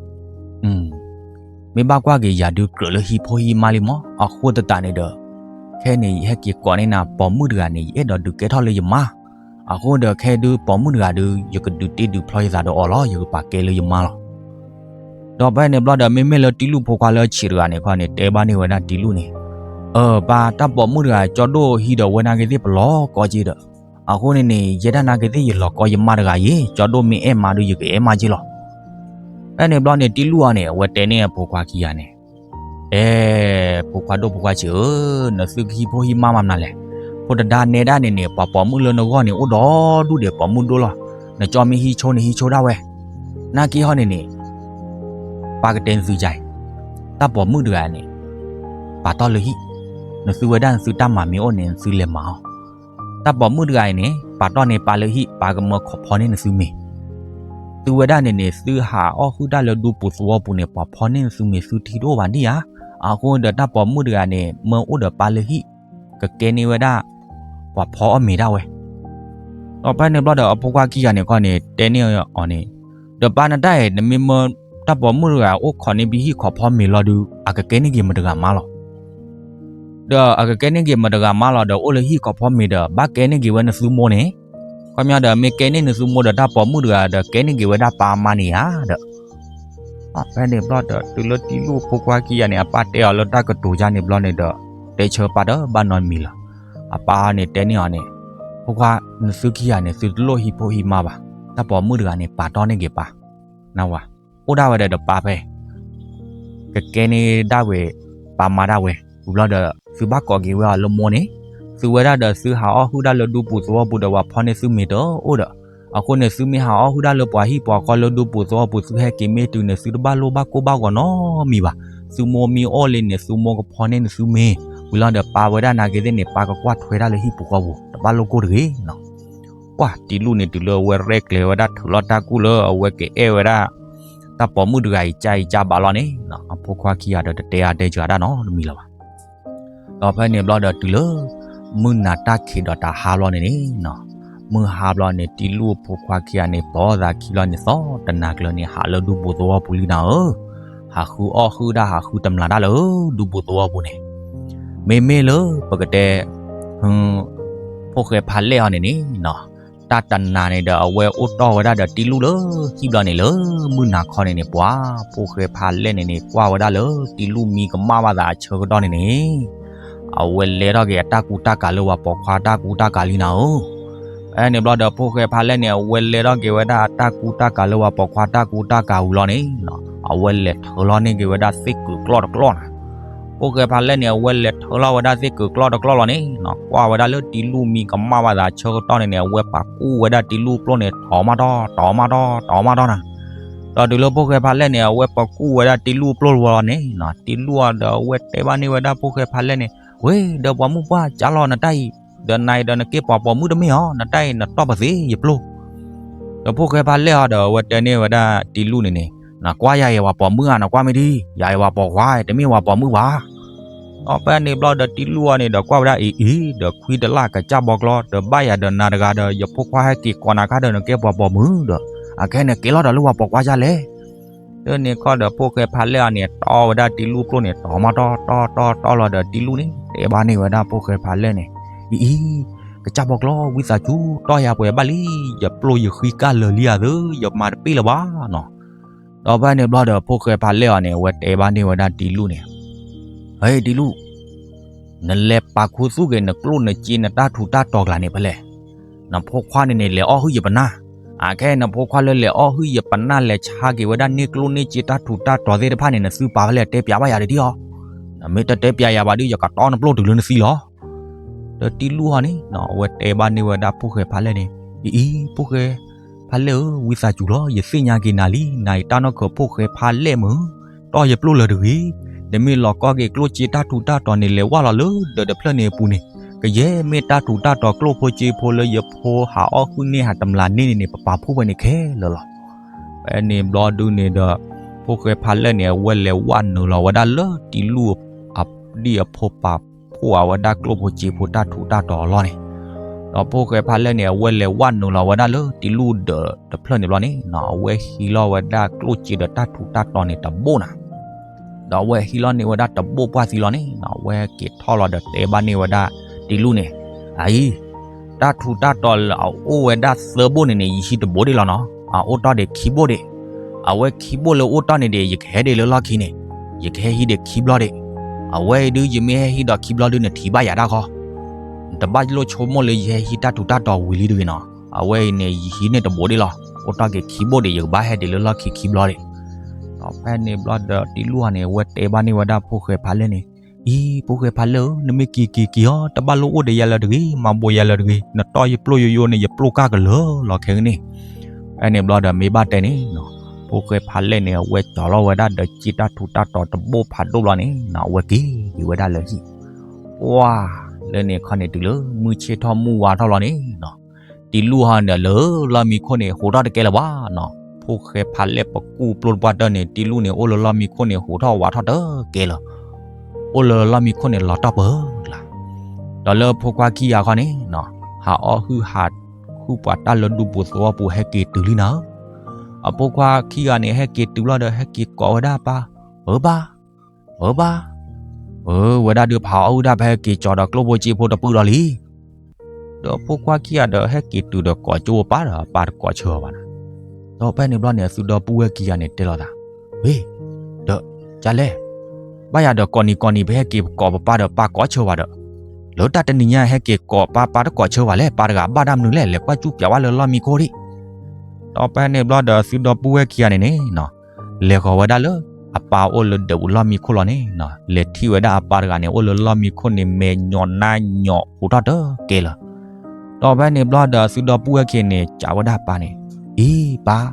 မ့ၢ်ဘၣ်ကွၢ်က့ၤယၤဒုးကြၢးလၢဟံၣ်ဖိဟံၣ်မါလံမး, အဃိသတးန့ၣ်ဒီး ခဲန့ၣ် ယဟဲက့ၤကိးန့ၢ်နၤပိာ်မုၣ်တဂၤန့ၣ် ယအဲၣ်ဒိးဒုးကဲထီၣ်လၢယမါ, အဃိဒီးခဲဒုးပိာ်မုၣ်တဂၤဒုး ယကဒုးတ့ဒုးဖျီယသးဒီးအီၤလီၤ, ယကပာ်ကဲလၢယမါလီၤ. ဒီးဖဲန့ၣ်ဘျီဒီး မ့မ့ၢ်လၢတံလူၢ်ဖိခွါလၢအဆံးတဂၤန့ၣ်ခီန့ၣ် တဲဘၣ်န့ၢ်ဝဲဒၣ်တံလူၢ်န့ၣ်, အၢ ပၢ် တၢ်ပိာ်မုၣ်တဂၤ ကၠီဒိၣ်ဟံးဒီးဝဲနာ်က့သ့ၣ်ပလီၤကီက့ဒီး, အဃိန့ၣ်န့ၣ် ယဲဒၣ်နာ်က့သ့ၣ်ယလီၤကီယမါတဂၤယ့ၣ်, ကၠီဒိၣ်မ့ၢ်အဲၣ်မါဒုး ယကအဲၣ်မါက့လီၤ. ဖဲန့ၣ်ဘျီန့ၣ် တံလူၢ်အီၤန့ၣ် အဝဲတဲန့ၢ်အဖိခွါခံဂၤန့ၣ်, အဲ ဖိခွါဒိၣ်ဖိခွါဆံးဧၢ, နသုကဟံၣ်ဖိဟံၣ်မါမၤမနုၤလဲၣ်. ဖိတဒါနဲဒၣ်န့ၣ်န့ၣ် ပှၤပိာ်မုၣ်လၢနဂီၢ်န့ၣ် အိၣ်ဒီဒူၣ်ဒီးပိာ်မုၣ်ဒိၣ်လီၤ. နကၠီမ့ၢ်ဟံးဆိန့ၣ် ဟံးဆိဒၣ်ဝဲ. နာ်က့ဟီန့ၣ်န့ၣ် ပၢ်ကတဲနသုကါအံၤ, တၢ်ပိာ်မုၣ်တဂၤန့ၣ် ပာ်တီၢ်လၢဟံၣ်, နသုဝဲဒၣ်နသုတၢ်မၤမ့ၢ်အိၣ်န့ၣ် နသုလဲၤမၤအီၤ. တၢ်ပိာ်မုၣ်တဂၤအံၤန့ၣ် ပာ်တီၢ်န့ၢ်ပၢ်လၢဟံၣ်, ပၢ်ကမၢခိးဖီန့ၢ်နသုမ့ၤ. သုဝဲဒၣ်န့ၣ်န့ၣ် သုဟးအီၣ်ဟုၣ်တၢ်လၢဒူပူၤသဝီပူၤန့ၣ် ပှၤဖီန့ၢ်နသုမ့ၤ သုထံတအိၣ်ဘၣ်ဒံၣ်ဧါ. အဃိဒီးတၢ်ပိာ်မုၣ်တဂၤန့ၣ် မၢအိၣ်ဒီးပၢ်လၢဟံၣ်, ကကဲန့ၢ်ဝဲဒၣ် ပှၤဖီအီၣ်မ့ၤဒၣ်ဝဲ. ဒီးဖဲန့ၣ်ဘျီဒီး အဖိခွါခံဂၤန့ၣ်ခီန့ၣ် တဲန့ၢ်အီၤန့ၣ်, ဒီးပၢ်နတၢ်အံၤ နမ့ၢ်မၢတၢ်ပိာ်မုၣ်တဂၤအိၣ်ခိးန့ၢ်ပဟံၣ်ခိးဖီမ့ၤလီၤဒုး အကကဲန့ၢ်က့ၤမတဂၤမါလီၤ. ဒီးအကကဲန့ၢ်က့ၤမတဂၤမါလီၤဒီး အိၣ်လၢဟံၣ်ခိးဖီမ့ၤဒီး ဘၣ်ကဲန့ၢ်က့ၤဝဲနသုမိၢ်န့ၣ်, ခီပညီဒီး မ့ၢ်ကဲန့ၢ်နသုမိၢ်ဒီး တၢ်ပိာ်မုၣ်တဂၤဒီး ကဲန့ၢ်က့ၤဝဲဒၣ်ပၢ်အမါန့ၣ်ဧါဒီး ဖဲန့ၣ်ဘျီဒီး တုၤလၢတံလူၢ်ဖိခွါခံဂၤန့ၣ် အပၢ်တဲအီၤလၢတၢ်ကတိၤယါန့ၣ်ဘျီန့ၣ်ဒီး တဲဆၢပၢ်တဘၣ်နီတမံၤလၢၤ. အပၢ်န့ၣ်တဲန့ၢ်အီၤန့ၣ်, ဖိခွါ နသုခံဂၤန့ၣ် သုတလိၣ်ဟံၣ်ဖိဟံၣ်မါဘၣ်, တၢ်ပိာ်မုၣ်တဂၤန့ၣ် ပာ်တီၢ်န့ၢ်က့ၤပၢ်, နဝၤ အိၣ်ဒၣ်ဝဲဒီးဒီးပၢ်ဖဲ ကကဲန့ၢ်ဒၣ်ဝဲ ပၢ်မါဒၣ်ဝဲ ဝံၤဘျီဒီး သုဘၣ်ကိးက့ၤဝဲအီၤလၢမိၢ်န့ၣ်, သုဝဲဒၣ်ဒီးသုဟးအီၣ်ဟုၣ်ဒၣ်လၢဒူပူၤသဝီပူၤဒီးပှၤဖီန့ၢ်သုမ့ၤတအိၣ်ဒီး, အဃိန့ၣ် သုမ့ၢ်ဟးအီၣ်ဟုၣ်ဒၣ်လၢပှၤဟံၣ်ပှၤဃီလၢဒူပူၤသဝီပူၤ သုဟဲက့ၤမ့ၢ်တုၤန့ၣ် သုတဘၣ်လိၣ်ဘၣ်ကိၢ်ဘၣ်ဂီၤနီတမံၤဘၣ်. သုမိၢ်မ့ၢ်အိၣ်လံန့ၣ် သုမိၢ်ကဖီန့ၢ်န့ၣ်သုမ့ၤ, ဝံၤလီၤဒီးပၢ်ဝဲဒၣ်နာ်က့သ့ၣ်န့ၣ် ပၢ်ကကွၢ်ထွဲဒၣ်လၢဟံၣ်ပူၤဃီပူၤ တဘၣ်လိၣ်ကိၢ်တဂ့ၤနီၤ. ပှၤတံလူၢ်န့ၣ် တုၤလၢအဝဲရဲၣ်ကျဲၤဝဲဒၣ်ထုးလီၤတၢ်ကူၣ်လၢအဝဲကအဲၣ်ဝဲဒၣ် တၢ်ပိာ်မုၣ်တဂၤအံၤ ကၢ်အံၤကၢ်ဘၣ်လီၤန့ၣ်နီၤ, အဖိခွါခံဂၤဒီးတတဲအါတဲစှၤတၢ်နီတမံၤလၢၤဘၣ်. ဒီးဖဲန့ၣ်ဘျီဒီးတုၤလၢ မုၢ်နၤတၢ်ခံးဒီးတၢ်ဟါဘျီန့ၣ်န့ၣ်နီၤ, မုၢ်ဟါဘျီန့ၣ် တံလူၢ်အဖိခွါခံဂၤန့ၣ် ပိာ်သးခံလီၤန့ၣ် သီတနၤကျၢၤန့ၣ် ဟးလၢဒူပူၤသဝီပူၤလံနၤဧၢ, ဟးဃုအီၣ်ဟုၣ်ဒၣ်ဟးဃုတမျာ်ဒၣ်လၢ ဒူပူၤသဝီပူၤန့ၣ် မ့မ့ၢ်လၢပကတဲ ဖိၣ်ဃဲဖးလဲၢ်အီၤန့ၣ်န့ၣ်နီၤ, တၢ်တနၤန့ၣ်ဒီးအဝဲအိၣ်တီၢ်ဝဲဒၣ်ဒီးတံလူၢ်လၢဟံၣ်ဘျီန့ၣ် လၢမုၢ်နၤခီန့ၣ်န့ၣ် ပှၤဖိၣ်ဃဲဖးလဲၢ်န့ၣ်န့ၣ် ကွၢ်ဝဲဒၣ်လၢတံလူၢ်မံကမၣ်ဘၣ်သးအဆၢကတီၢ်န့ၣ်န့ၣ် အဝဲလဲၤထီၣ်က့ၤအတၢ်ကူတၢ်ကၤလၢပှၤပိာ်ခွါတၢ်ကူတၢ်ကၤလံနၤဧၢ. ဖဲန့ၣ်ဘျီဒီးဖိၣ်ဃဲဖးလဲၢ်န့ၣ် အဝဲလဲၤထီၣ်က့ၤဝဲဒၣ်အတၢ်ကူတၢ်ကၤလၢပှၤပိာ်ခွါတၢ်ကူတၢ်ကၤဝံၤလီၤန့ၣ်နီၤ, အဝဲလဲၤထၢလီၤန့ၢ်က့ၤဝဲဒၣ်သ့ၣ်ကုာ်ကျီၢ်တကျီၢ်နၤ. ဖိၣ်ဃဲဖးလဲၢ်န့ၣ် အဝဲလဲၤထၢလီၤဝဲဒၣ်သ့ၣ်ကုာ်ကျီၢ်တကျီၢ်လီၤန့ၣ်နီၤ, ကွၢ်ဝဲဒၣ်လၢတံလူၢ်မံကမၣ်ဘၣ်သးဆၢကတီၢ်န့ၣ်န့ၣ် အဝဲပာ်ကူၣ်ဝဲဒၣ်တံလူၢ်ပျိၢ်န့ၣ် တီၤမးတီၤ တီၤမးတီၤ တီၤမးတီၤနၤ. ဒီးတုၤလၢဖိၣ်ဃဲဖးလဲၢ်န့ၣ် အဝဲပာ်ကူၣ်ဝဲဒၣ်တံလူၢ်ပျိၢ်လီၤန့ၣ်နီၤ, တံလူၢ်အီၤဒီးအဝဲတဲဘၣ်န့ၢ်ဝဲဒၣ်ဖိၣ်ဃဲဖးလဲၢ်န့ၣ်, ဝ့ၢ် ဒီးပှၤမုၣ်ပှၢ်ကၢ်လီၤနတၢ်အံၤ, ဒီးနၤအံၤဒီးနကဲပှၤပိာ်မုၣ်တမ့ၢ်ဧါ, နတၢ်အံၤနတီၢ်ပသ့ယပျိၢ် ဒီးဖိၣ်ဃဲဖးလဲၢ်အီၤဒီးအဝဲတဲန့ၢ်ဝဲဒၣ်တံလူၢ်န့ၣ်န့ၣ်, နကွၢ်ယၤအံၤပှၤပိာ်မုၣ်ဧါ, နကွၢ်မ့ၢ်ဒ်, ယၤအံၤပှၤပိာ်ခွါ တမ့ၢ်ပှၤပိာ်မုၣ်ဘၣ်. ဒီးဖဲန့ၣ်ဘျီဒီးတံလူၢ်အီၤန့ၣ်ဒီးကွၢ်ဝဲဒၣ်အံၤအံၤ, ဒီးခွံတလၢ်ကစၢ်ဘီကျီ ဒီးဘၣ်ယၤဒီးနၤတဂၤဒီး ယဖိခွါဟဲက့ၤကိးနၤခါဒီးနကဲပှၤပိာ်မုၣ်ဒီး, အခဲန့ၣ်က့ၤလီၤဒီးလၢပှၤပိာ်ခွါဒ်လဲၣ် လၢန့ၣ်ခီဒီးဖိၣ်ဃဲဖးလဲၢ်အီၤန့ၣ် တီၢ်ဝဲဒၣ်တံလူၢ်ပျိၢ်န့ၣ် တီၤမးတီၤ တီၤ တီၤ တီၤလီၤဒီးတံလူၢ်န့ၣ် တဲဘၣ်န့ၢ်ဝဲဒၣ်ဖိၣ်ဃဲဖးလဲၢ်န့ၣ်, အံၤအံၤ, ကစၢ်ဘီကျီ ဝံသးစူၤ တီၢ်ယၤပှဲၤဘၣ်လံ, ယပျိၢ်ယဃံကၢ်လၢာ်လံဧါသၢ ယမၤတပ့ၢ်လၢၤဘၣ်နီၤ. ဒီးဖဲန့ၣ်ဘျီဒီးဖိၣ်ဃဲဖးလဲၢ်အီၤန့ၣ် အဝဲတဲဘၣ်န့ၢ်ဝဲဒၣ်တံလူၢ်န့ၣ်, ဟဲတံလူၢ် နလဲၤပာ်ခူသူၣ်က့ၤနကျိၣ်နစ့နတၢ်ထူးတၢ်တီၤကျါန့ၣ်ဖဲလဲၣ်. နဖိခွါန့ၣ်န့ၣ် လဲၤအီၣ်ဟုၣ်ယပနၢ်, အခဲအံၤနဖိခွါလၢလဲၤအီၣ်ဟုၣ်ယပနၢ် လဲၤဆါက့ၤဝဲဒၣ်န့ၢ်ကျိၣ်န့ၢ်စ့တၢ်ထူးတၢ်တီၤသ့ၣ်တဖၣ်န့ၣ် နသုပာ်ဖဲလဲၣ် တဲပၠးဘၣ်ယၤဒ်အီၤ, နမ့ၢ်တတဲပၠးယၤဘၣ်ဒီး ယကတီၢ်နပျိၢ်တုၤလၢနသံလီၤ. ဒီးတံလူၢ်ဟီန့ၣ် အဝဲတဲဘၣ်န့ၢ်ဝဲဒၣ်ဖိၣ်ဃဲဖးလဲၢ်န့ၣ်, အံၤအံၤ ဖိၣ်ဃဲဖးလဲၢ်ဧၢ, ဝံသးစူၤလီၤ, ယသ့ၣ်ညါက့ၤနၤလံ, နၤအံၤတၢ်နီၢ်ခိးဖိၣ်ဃဲဖးလဲၢ်မုၢ်, တီၢ်ယပျိၢ်လၢၤတဂ့ၤ, နမ့ၢ်လီၤကီက့ၤကျိၣ်စ့တၢ်ထူးတၢ်တီၤန့ၣ် လဲၤဝၢ်လီၤလၢဒၢးတဖျၢၣ်န့ၣ်အပူၤန့ၣ်, ကယဲၢ်မ့ၢ်တၢ်ထူးတၢ်တီၤကျိၣ်ဖိစ့ဖိလၢယဖိဟးအီၣ်ဟုၣ်န့ၢ်ဟးတမျာ်န့ၢ်န့ၣ်န့ၣ် ပပာ်ဖှိၣ်ဝဲန့ၣ်ခဲလၢာ်လီၤ. ဖဲန့ၣ်ဘျီဒုန့ၣ်ဒီး ဖိၣ်ဃဲဖးလဲၢ်န့ၣ် အဝဲလဲၤဝၢ်နုာ်လီၤဝဲဒၣ်လၢတံလူၢ်အဒံၣ်အဖိပာ်ဖှိၣ်အဝဲဒၣ်ကျိၣ်ဖိစ့ဖိတၢ်ထူးတၢ်တီၤအလီၢ်န့ၣ်, ဒီးဖိၣ်ဃဲဖးလဲၢ်န့ၣ် အဝဲလဲၤဝၢ်နုာ်လီၤဝဲဒၣ်လၢတံလူၢ်ဒၢးတဖျၢၣ်န့ၣ်ဘျီန့ၣ်နီၤ, အဝဲဟံးလီၤဝဲဒၣ်ကျိၣ်စ့ဒီးတၢ်ထူးတၢ်တီၤန့ၣ်တဘိၣ်နၤ ဒီးအဝဲဟံးလီၤန့ၢ်ဝဲဒၣ်တဘိၣ်ပှၢ်သံလီၤန့ၣ်နီၤ, အဝဲက့ၤထီၣ်လီၤဒီးတဲဘၣ်န့ၢ်ဝဲဒၣ်တံလူၢ်န့ၣ်, အအံၤ တၢ်ထူးတၢ်တီၤလၢအအိၣ်ဝဲဒၣ်သၢဘိၣ်န့ၣ်န့ၣ် ယဟံးတဘိၣ်ဒံးလီၤနီၤ, အအိၣ်တီၢ်ဒံးခံဘိၣ်ဒံး, အဝဲခံဘိၣ်လၢအိၣ်တီၢ်န့ၣ်ဒံး ယကဟဲဒံးလၢလီၢ်ခံန့ၣ်, ယကဟဲဟံးဒံးခံဘျီဒံး, အဝဲအံၤဒုး ယမ့ၢ်ဟဲဟံးဒီးခံဘျီဒုး နထံၣ်ဘၣ်ယၤတၢ်ခီ, နတဘၣ်လိၣ်ဆိကမိၣ်လၢယဟဲဟံးတၢ်ထူးတၢ်တီၤဝံၤလံတဂ့ၤနီၤ, အဝဲအံၤန့ၣ် ယဟံးန့ၢ်တဘိၣ်ဒံးလီၤ, အိၣ်တီၢ်က့ၤခံဘိၣ်ဒံး ယကဘၣ်ဟဲဒံးလၢလီၢ်ခံခံဘျီဒံး. ဒီးဖဲန့ၣ်ဘျီဒီးတံလူၢ်ဟီန့ၣ် အဝဲတဲဘၣ်န့ၢ်ဝဲဒၣ်ဖိၣ်ဃဲဖးလဲၢ်န့ၣ်, အံၤ ဖိၣ်ဃဲဖးလဲၢ်ဧၢ, နမ့ၢ်က့ၤက့ၤက့ၤအီၤ တဘၣ်လိၣ်အိၣ်ဒီးယၤလၢၤတဂ့ၤ, မၤဘိးယၤလၢၤတဂ့ၤ, နတီၢ်ယပျိၢ်ယိယိန့ၣ် ယပျိၢ်ကၢ်ကလၢာ်လီၤခဲကနံၣ်. ဖဲန့ၣ်ဘျီဒီးမ့ၢ်ဘၣ်တဲန့ၣ်နီၤ, ဖိၣ်ဃဲဖးလဲၢ်န့ၣ် အဝဲကၠီၤလီၤဝဲဒၣ်ဒီးစ့တၢ်ထူးတၢ်တီၤတဘိၣ်ဖးဒိၣ်ဘျီန့ၣ်နီၤ, အဝဲက့ၤက့ၤဝဲဒၣ်လၢဟံၣ်, ပှၤ လၢန့ၣ်ခီန့ၣ်တုၤလၢမုၢ်ဆ့ၣ်ထီၣ်မုၢ်ဝါထီၣ်လီၤန့ၣ်နီၤ, တံလူၢ်ဟီန့ၣ်လၢလီၢ်မံခိၣ်န့ၣ် ဟူးထီၣ်တကဲလၢၤဘၣ်နီၤ, ဖိၣ်ဃဲဖးလဲၢ်ပကူၣ်ပျိၢ်တပှၢ်တၢၢ်န့ၣ် တံလူၢ်န့ၣ် အိၣ်လၢလီၢ်မံခိၣ်န့ၣ် ဟူးထီၣ်ဝးထီၣ်တကဲလၢၤ အိၣ်လၢလီၢ်မံခိၣ်န့ၣ် လီၤတီၢ်ပၢၢ်ကျါ, ဒီးလၢဖိခွါခံဂၤခီန့ၣ်နီၤ, ဟးအီၣ်ဟုၣ်ဟးဟုၣ်ပှၤတၢ်လၢဒူပူၤသဝီပူၤ ဟဲက့ၤတုၤလံနၤဧၢ, အဖိခွါခံဂၤန့ၣ် ဟဲက့ၤတုၤလီၤဒီး ဟဲက့ၤကိးဝဲဒၣ်ပၢ်, ဧၢပၢ်, ဧၢပၢ်, ဧၢ ဝဲဒၣ်ဒုး ပဟးအီၣ်ဟုၣ်တၢ် ပဟဲက့ၤကၠီၤဒီးကျိၣ်ဖိစ့ဖိတပုၢ်လီၤလံ. ဒီးဖိခွါခံဂၤဒီး ဟဲက့ၤတုၤဒီးကိးကၠိပၢ်ဒီး ပၢ်တကိးဆၢအီၤဘၣ်နၤ. ဒီးဖဲန့ၣ်ဘျီန့ၣ် အသုဒီပုၢ်ဝဲၢ်ခံဂၤန့ၣ် တဲလိာ်သး, ဝ့ၢ်, ဒီး ကလဲၣ်, ဘၣ်ယၤဒီးကိးနံၤကိးနံၤ ပဟဲက့ၤကိးပပၢ်ဒီး ပၢ်ကိးဆၢဘၣ်ဒီး, လၢတၢ်တနံၤညါ ဟဲက့ၤကိးပၢ် ပၢ်တကိးဆၢဘၣ်လဲၣ်, ပၢ်တဂၤဘၣ်တၢ်မနုၤလဲၣ်, လဲၤကွၢ်စူၣ်ပၠးဝဲလၢလီၢ်မံခိၣ်ဒံး. ဒီးဖဲန့ၣ်ဘျီဒီး အသုဒီပုၢ်ဝဲၢ်ခံဂၤန့ၣ်န့ၣ်နီၤ, လဲၤဃီၤဝဲဒၣ်လၢ အပၢ်အိၣ်လၢဒၢးပူၤလီၢ်မံခိၣ်လီၤန့ၣ်, လဲၤထံၣ်ဝဲဒၣ်အပၢ်တဂၤန့ၣ် အိၣ်လၢလီၢ်မံခိၣ်န့ၣ် မဲာ်ညီနါညီဟူးထီၣ်တကဲလၢၤ. ဒီးဖဲန့ၣ်ဘျီဒီးအသုဒီပုၢ်ဝဲၢ်ခံဂၤန့ၣ် စံးဝဲဒၣ်အပၢ်န့ၣ်, အံၤပၢ်,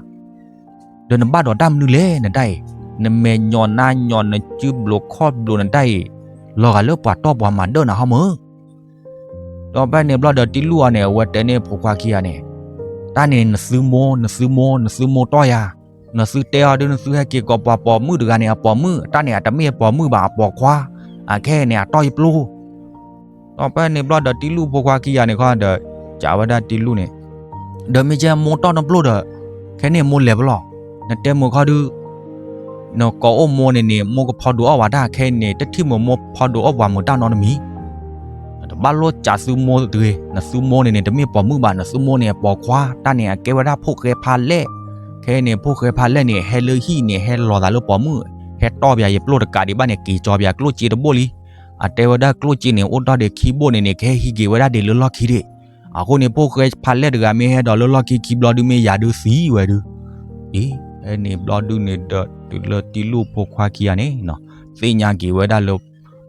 ဒီးနဘၣ်ဒီးတၢ်မနုၤလဲၣ်နတၢ်အံၤ, နမဲာ်ညီနါညီ နစုဘျိးခီၣ်ဘျိးနတၢ်အံၤ, လီၤဂာ်လၢပှၤတီၢ်ပှၤမၤဒၢၣ်နၤဟီမၢ်. ဒီးဖဲန့ၣ်ဘျီဒီးတံလူၢ်အီၤန့ၣ် အဝဲတဲန့ၢ်ဖိခွါခံဂၤန့ၣ်, တၢ်န့ၣ်နသုမိၢ်, နသုမိၢ်, နသုမိၢ်တီၢ်ယၤ, နသုတဲအီၤဒုး နသုဟဲက့ၤကိးပှၤပိာ်မုၣ်တဂၤန့ၣ် အပိာ်မုၣ်, တၢ်န့ၣ်အတမ့ၢ်အပိာ်မုၣ်ဘၣ် အပိာ်ခွါ, အခဲအံၤန့ၣ် အတီၢ်ယပျိၢ်. ဒီးဖဲန့ၣ်ဘျီဒီးတံလူၢ်ဖိခွါခံဂၤန့ၣ်ခီဒီး စံးဝဲဒၣ်တံလူၢ်န့ၣ်, ဒီးမ့ၢ်ကဲမိၢ်တီၢ်နပျိၢ်ဒီး ခဲန့ၣ်မိၢ်လဲၤဖဲလဲၣ်, နတဲမုာ်ခီဒုး နကိးအိၣ်မိၢ်န့ၣ်န့ၣ် မိၢ်ကဖီဒိးအီၣ်ဝဲတၢ်, ခဲအံၤန့ၣ် တထံၣ်မုာ်မိၢ်ဖီဒိးအီၣ်ပှၤမုာ်တၢ်နီတမံၤ. တဘၣ်လိၣ်စံးသုမိၢ်တဂ့ၤ, နသုမိၢ်န့ၣ်န့ၣ် တမ့ၢ်ပိာ်မုၣ်ဘၣ်, နသုမိၢ်န့ၣ် အပိာ်ခွါ, တၢ်န့ၣ် အကဲဝဲဒၣ်ဖိၣ်ဃဲဖးလဲၢ်. ခဲအံၤန့ၣ် ဖိၣ်ဃဲဖးလဲၢ်န့ၣ် ဟဲလၢဟံၣ်န့ၣ် ဟဲလီၤသးလၢပိာ်မုၣ်, ဟဲတီၢ်ပယၤယပျိၢ်တကးဒံးဘၣ်န့ၣ် က့ၤကၠီၤပယၤကျိၣ်စ့တဘိၣ်လံ. အတဲဝဲဒၣ်ကျိၣ်စ့န့ၣ် အိၣ်ဒီးခံဘိၣ်န့ၣ်န့ၣ် ကဟဲဟံးက့ၤဝဲဒၣ်ဒံးလၢလီၢ်ခံဒံး. အဃိန့ၣ် ဖိၣ်ဃဲဖးလဲၢ်တဂၤမ့ၢ်ဟဲဒီးလၢလီၢ်ခံခံဘျီဒုး မ့ၢ်ယၤဒုးသံဝဲဒုး. အ့ ဖဲန့ၣ်ဘျီဒုးန့ၣ်ဒီး တုၤလၢတံလူၢ်ဖိခွါခံဂၤန့ၣ် သ့ၣ်ညါက့ၤဝဲဒၣ်လၢ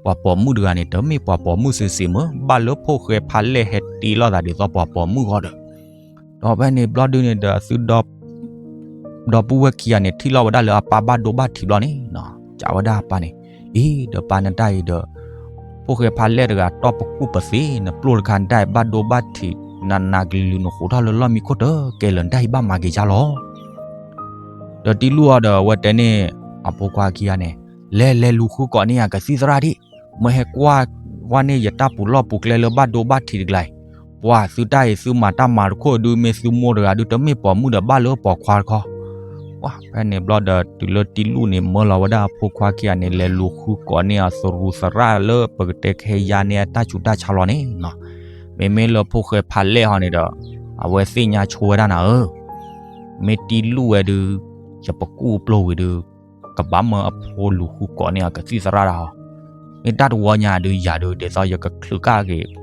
ပှၤပိာ်မုၣ်တဂၤန့ၣ် တမ့ၢ်ပှၤပိာ်မုၣ်စ့ၢ်စ့ၢ်မၢ်, ဘၣ်လၢဖိၣ်ဃဲဖးလဲၢ်ဟဲတ့လီၤသးဒ်သိးပှၤပိာ်မုၣ်ဂီၢ်ဒီး. ဒီးဖဲန့ၣ်ဘျီဒုးန့ၣ်ဒီး အသုဒီပုၢ်ဝဲၢ်ခံဂၤန့ၣ် ထံၣ်လီၤဝဲဒၣ်လၢအပၢ်ဘၣ်ဒိဘၣ်ထံးဘျီန့ၣ် စံးဝဲဒၣ်အပၢ်န့ၣ်, အ့ ဒီးပၢ်နတၢ်အံၤဒီး ဖိၣ်ဃဲဖးလဲၢ်တဂၤတီၢ်ပကူၣ်ပသ့ နပျိၢ်တခါနတၢ်အံၤ ဘၣ်ဒိဘၣ်ထံး နနးကလုာ်နဃိးထီၣ်လၢလီၢ်မံခိၣ်တကဲလၢၤ, နတၢ်အံၤဘၣ်မၤက့ၤယါလီၤ. ဒီးတံလူၢ်အီၤဒီး အဝဲတဲန့ၢ်အဖိခွါခံဂၤန့ၣ်, လဲၤလဲၤလူၤဃုကိးန့ၢ်ယၤကသံၣ်သရၣ်ဒံး, မ့ၢ်ဟဲကွၢ်ဝဲန့ၢ်ယတၢ်ပူးလီၢ်ပူးကျဲလၢဘၣ်ဒိဘၣ်ထံးတကျါအံၤ, ပှၤသုတၢ်အံၤသုမၤတၢ်မၤတခိၣ်ဒုး မ့ၢ်သုမိၢ်တဂၤဒုး တမ့ၢ်ပိာ်မုၣ်ဒီးဘၣ်လၢပိာ်ခွါတခီ. ဖဲန့ၣ်ဘျီဒီး တုၤလၢတံလူၢ်န့ၣ် မၢလီၤဝဲဒၣ်အဖိခွါခံဂၤန့ၣ် လဲၤလူၤဃုကိးန့ၢ်အသရူးသရၣ်လၢပကတဲကဟဲယါန့ၢ်အတၢ်ဆူးတၢ်ဆါလီၤန့ၣ် မ့မ့ၢ်လၢဖိၣ်ဃဲဖးလဲၢ်ဟီန့ၣ်ဒီး အဝဲသ့ၣ်ညါဆိဝဲဒၣ်နၤဧၢ, မ့ၢ်တံလူၢ်ဝဲဒုး ယပကူၣ်ပျိၢ်ဝံၤဒုး ကဘၣ်မၢအဖိလူၤဃုကိးန့ၢ်အကသံၣ်သရၣ်ဒၣ်ဟီ, မ့ၢ်တၢ်တဝီညါဒုး ယၤဒုး ဒ်သိးယကချုးကၣ်က့ၤ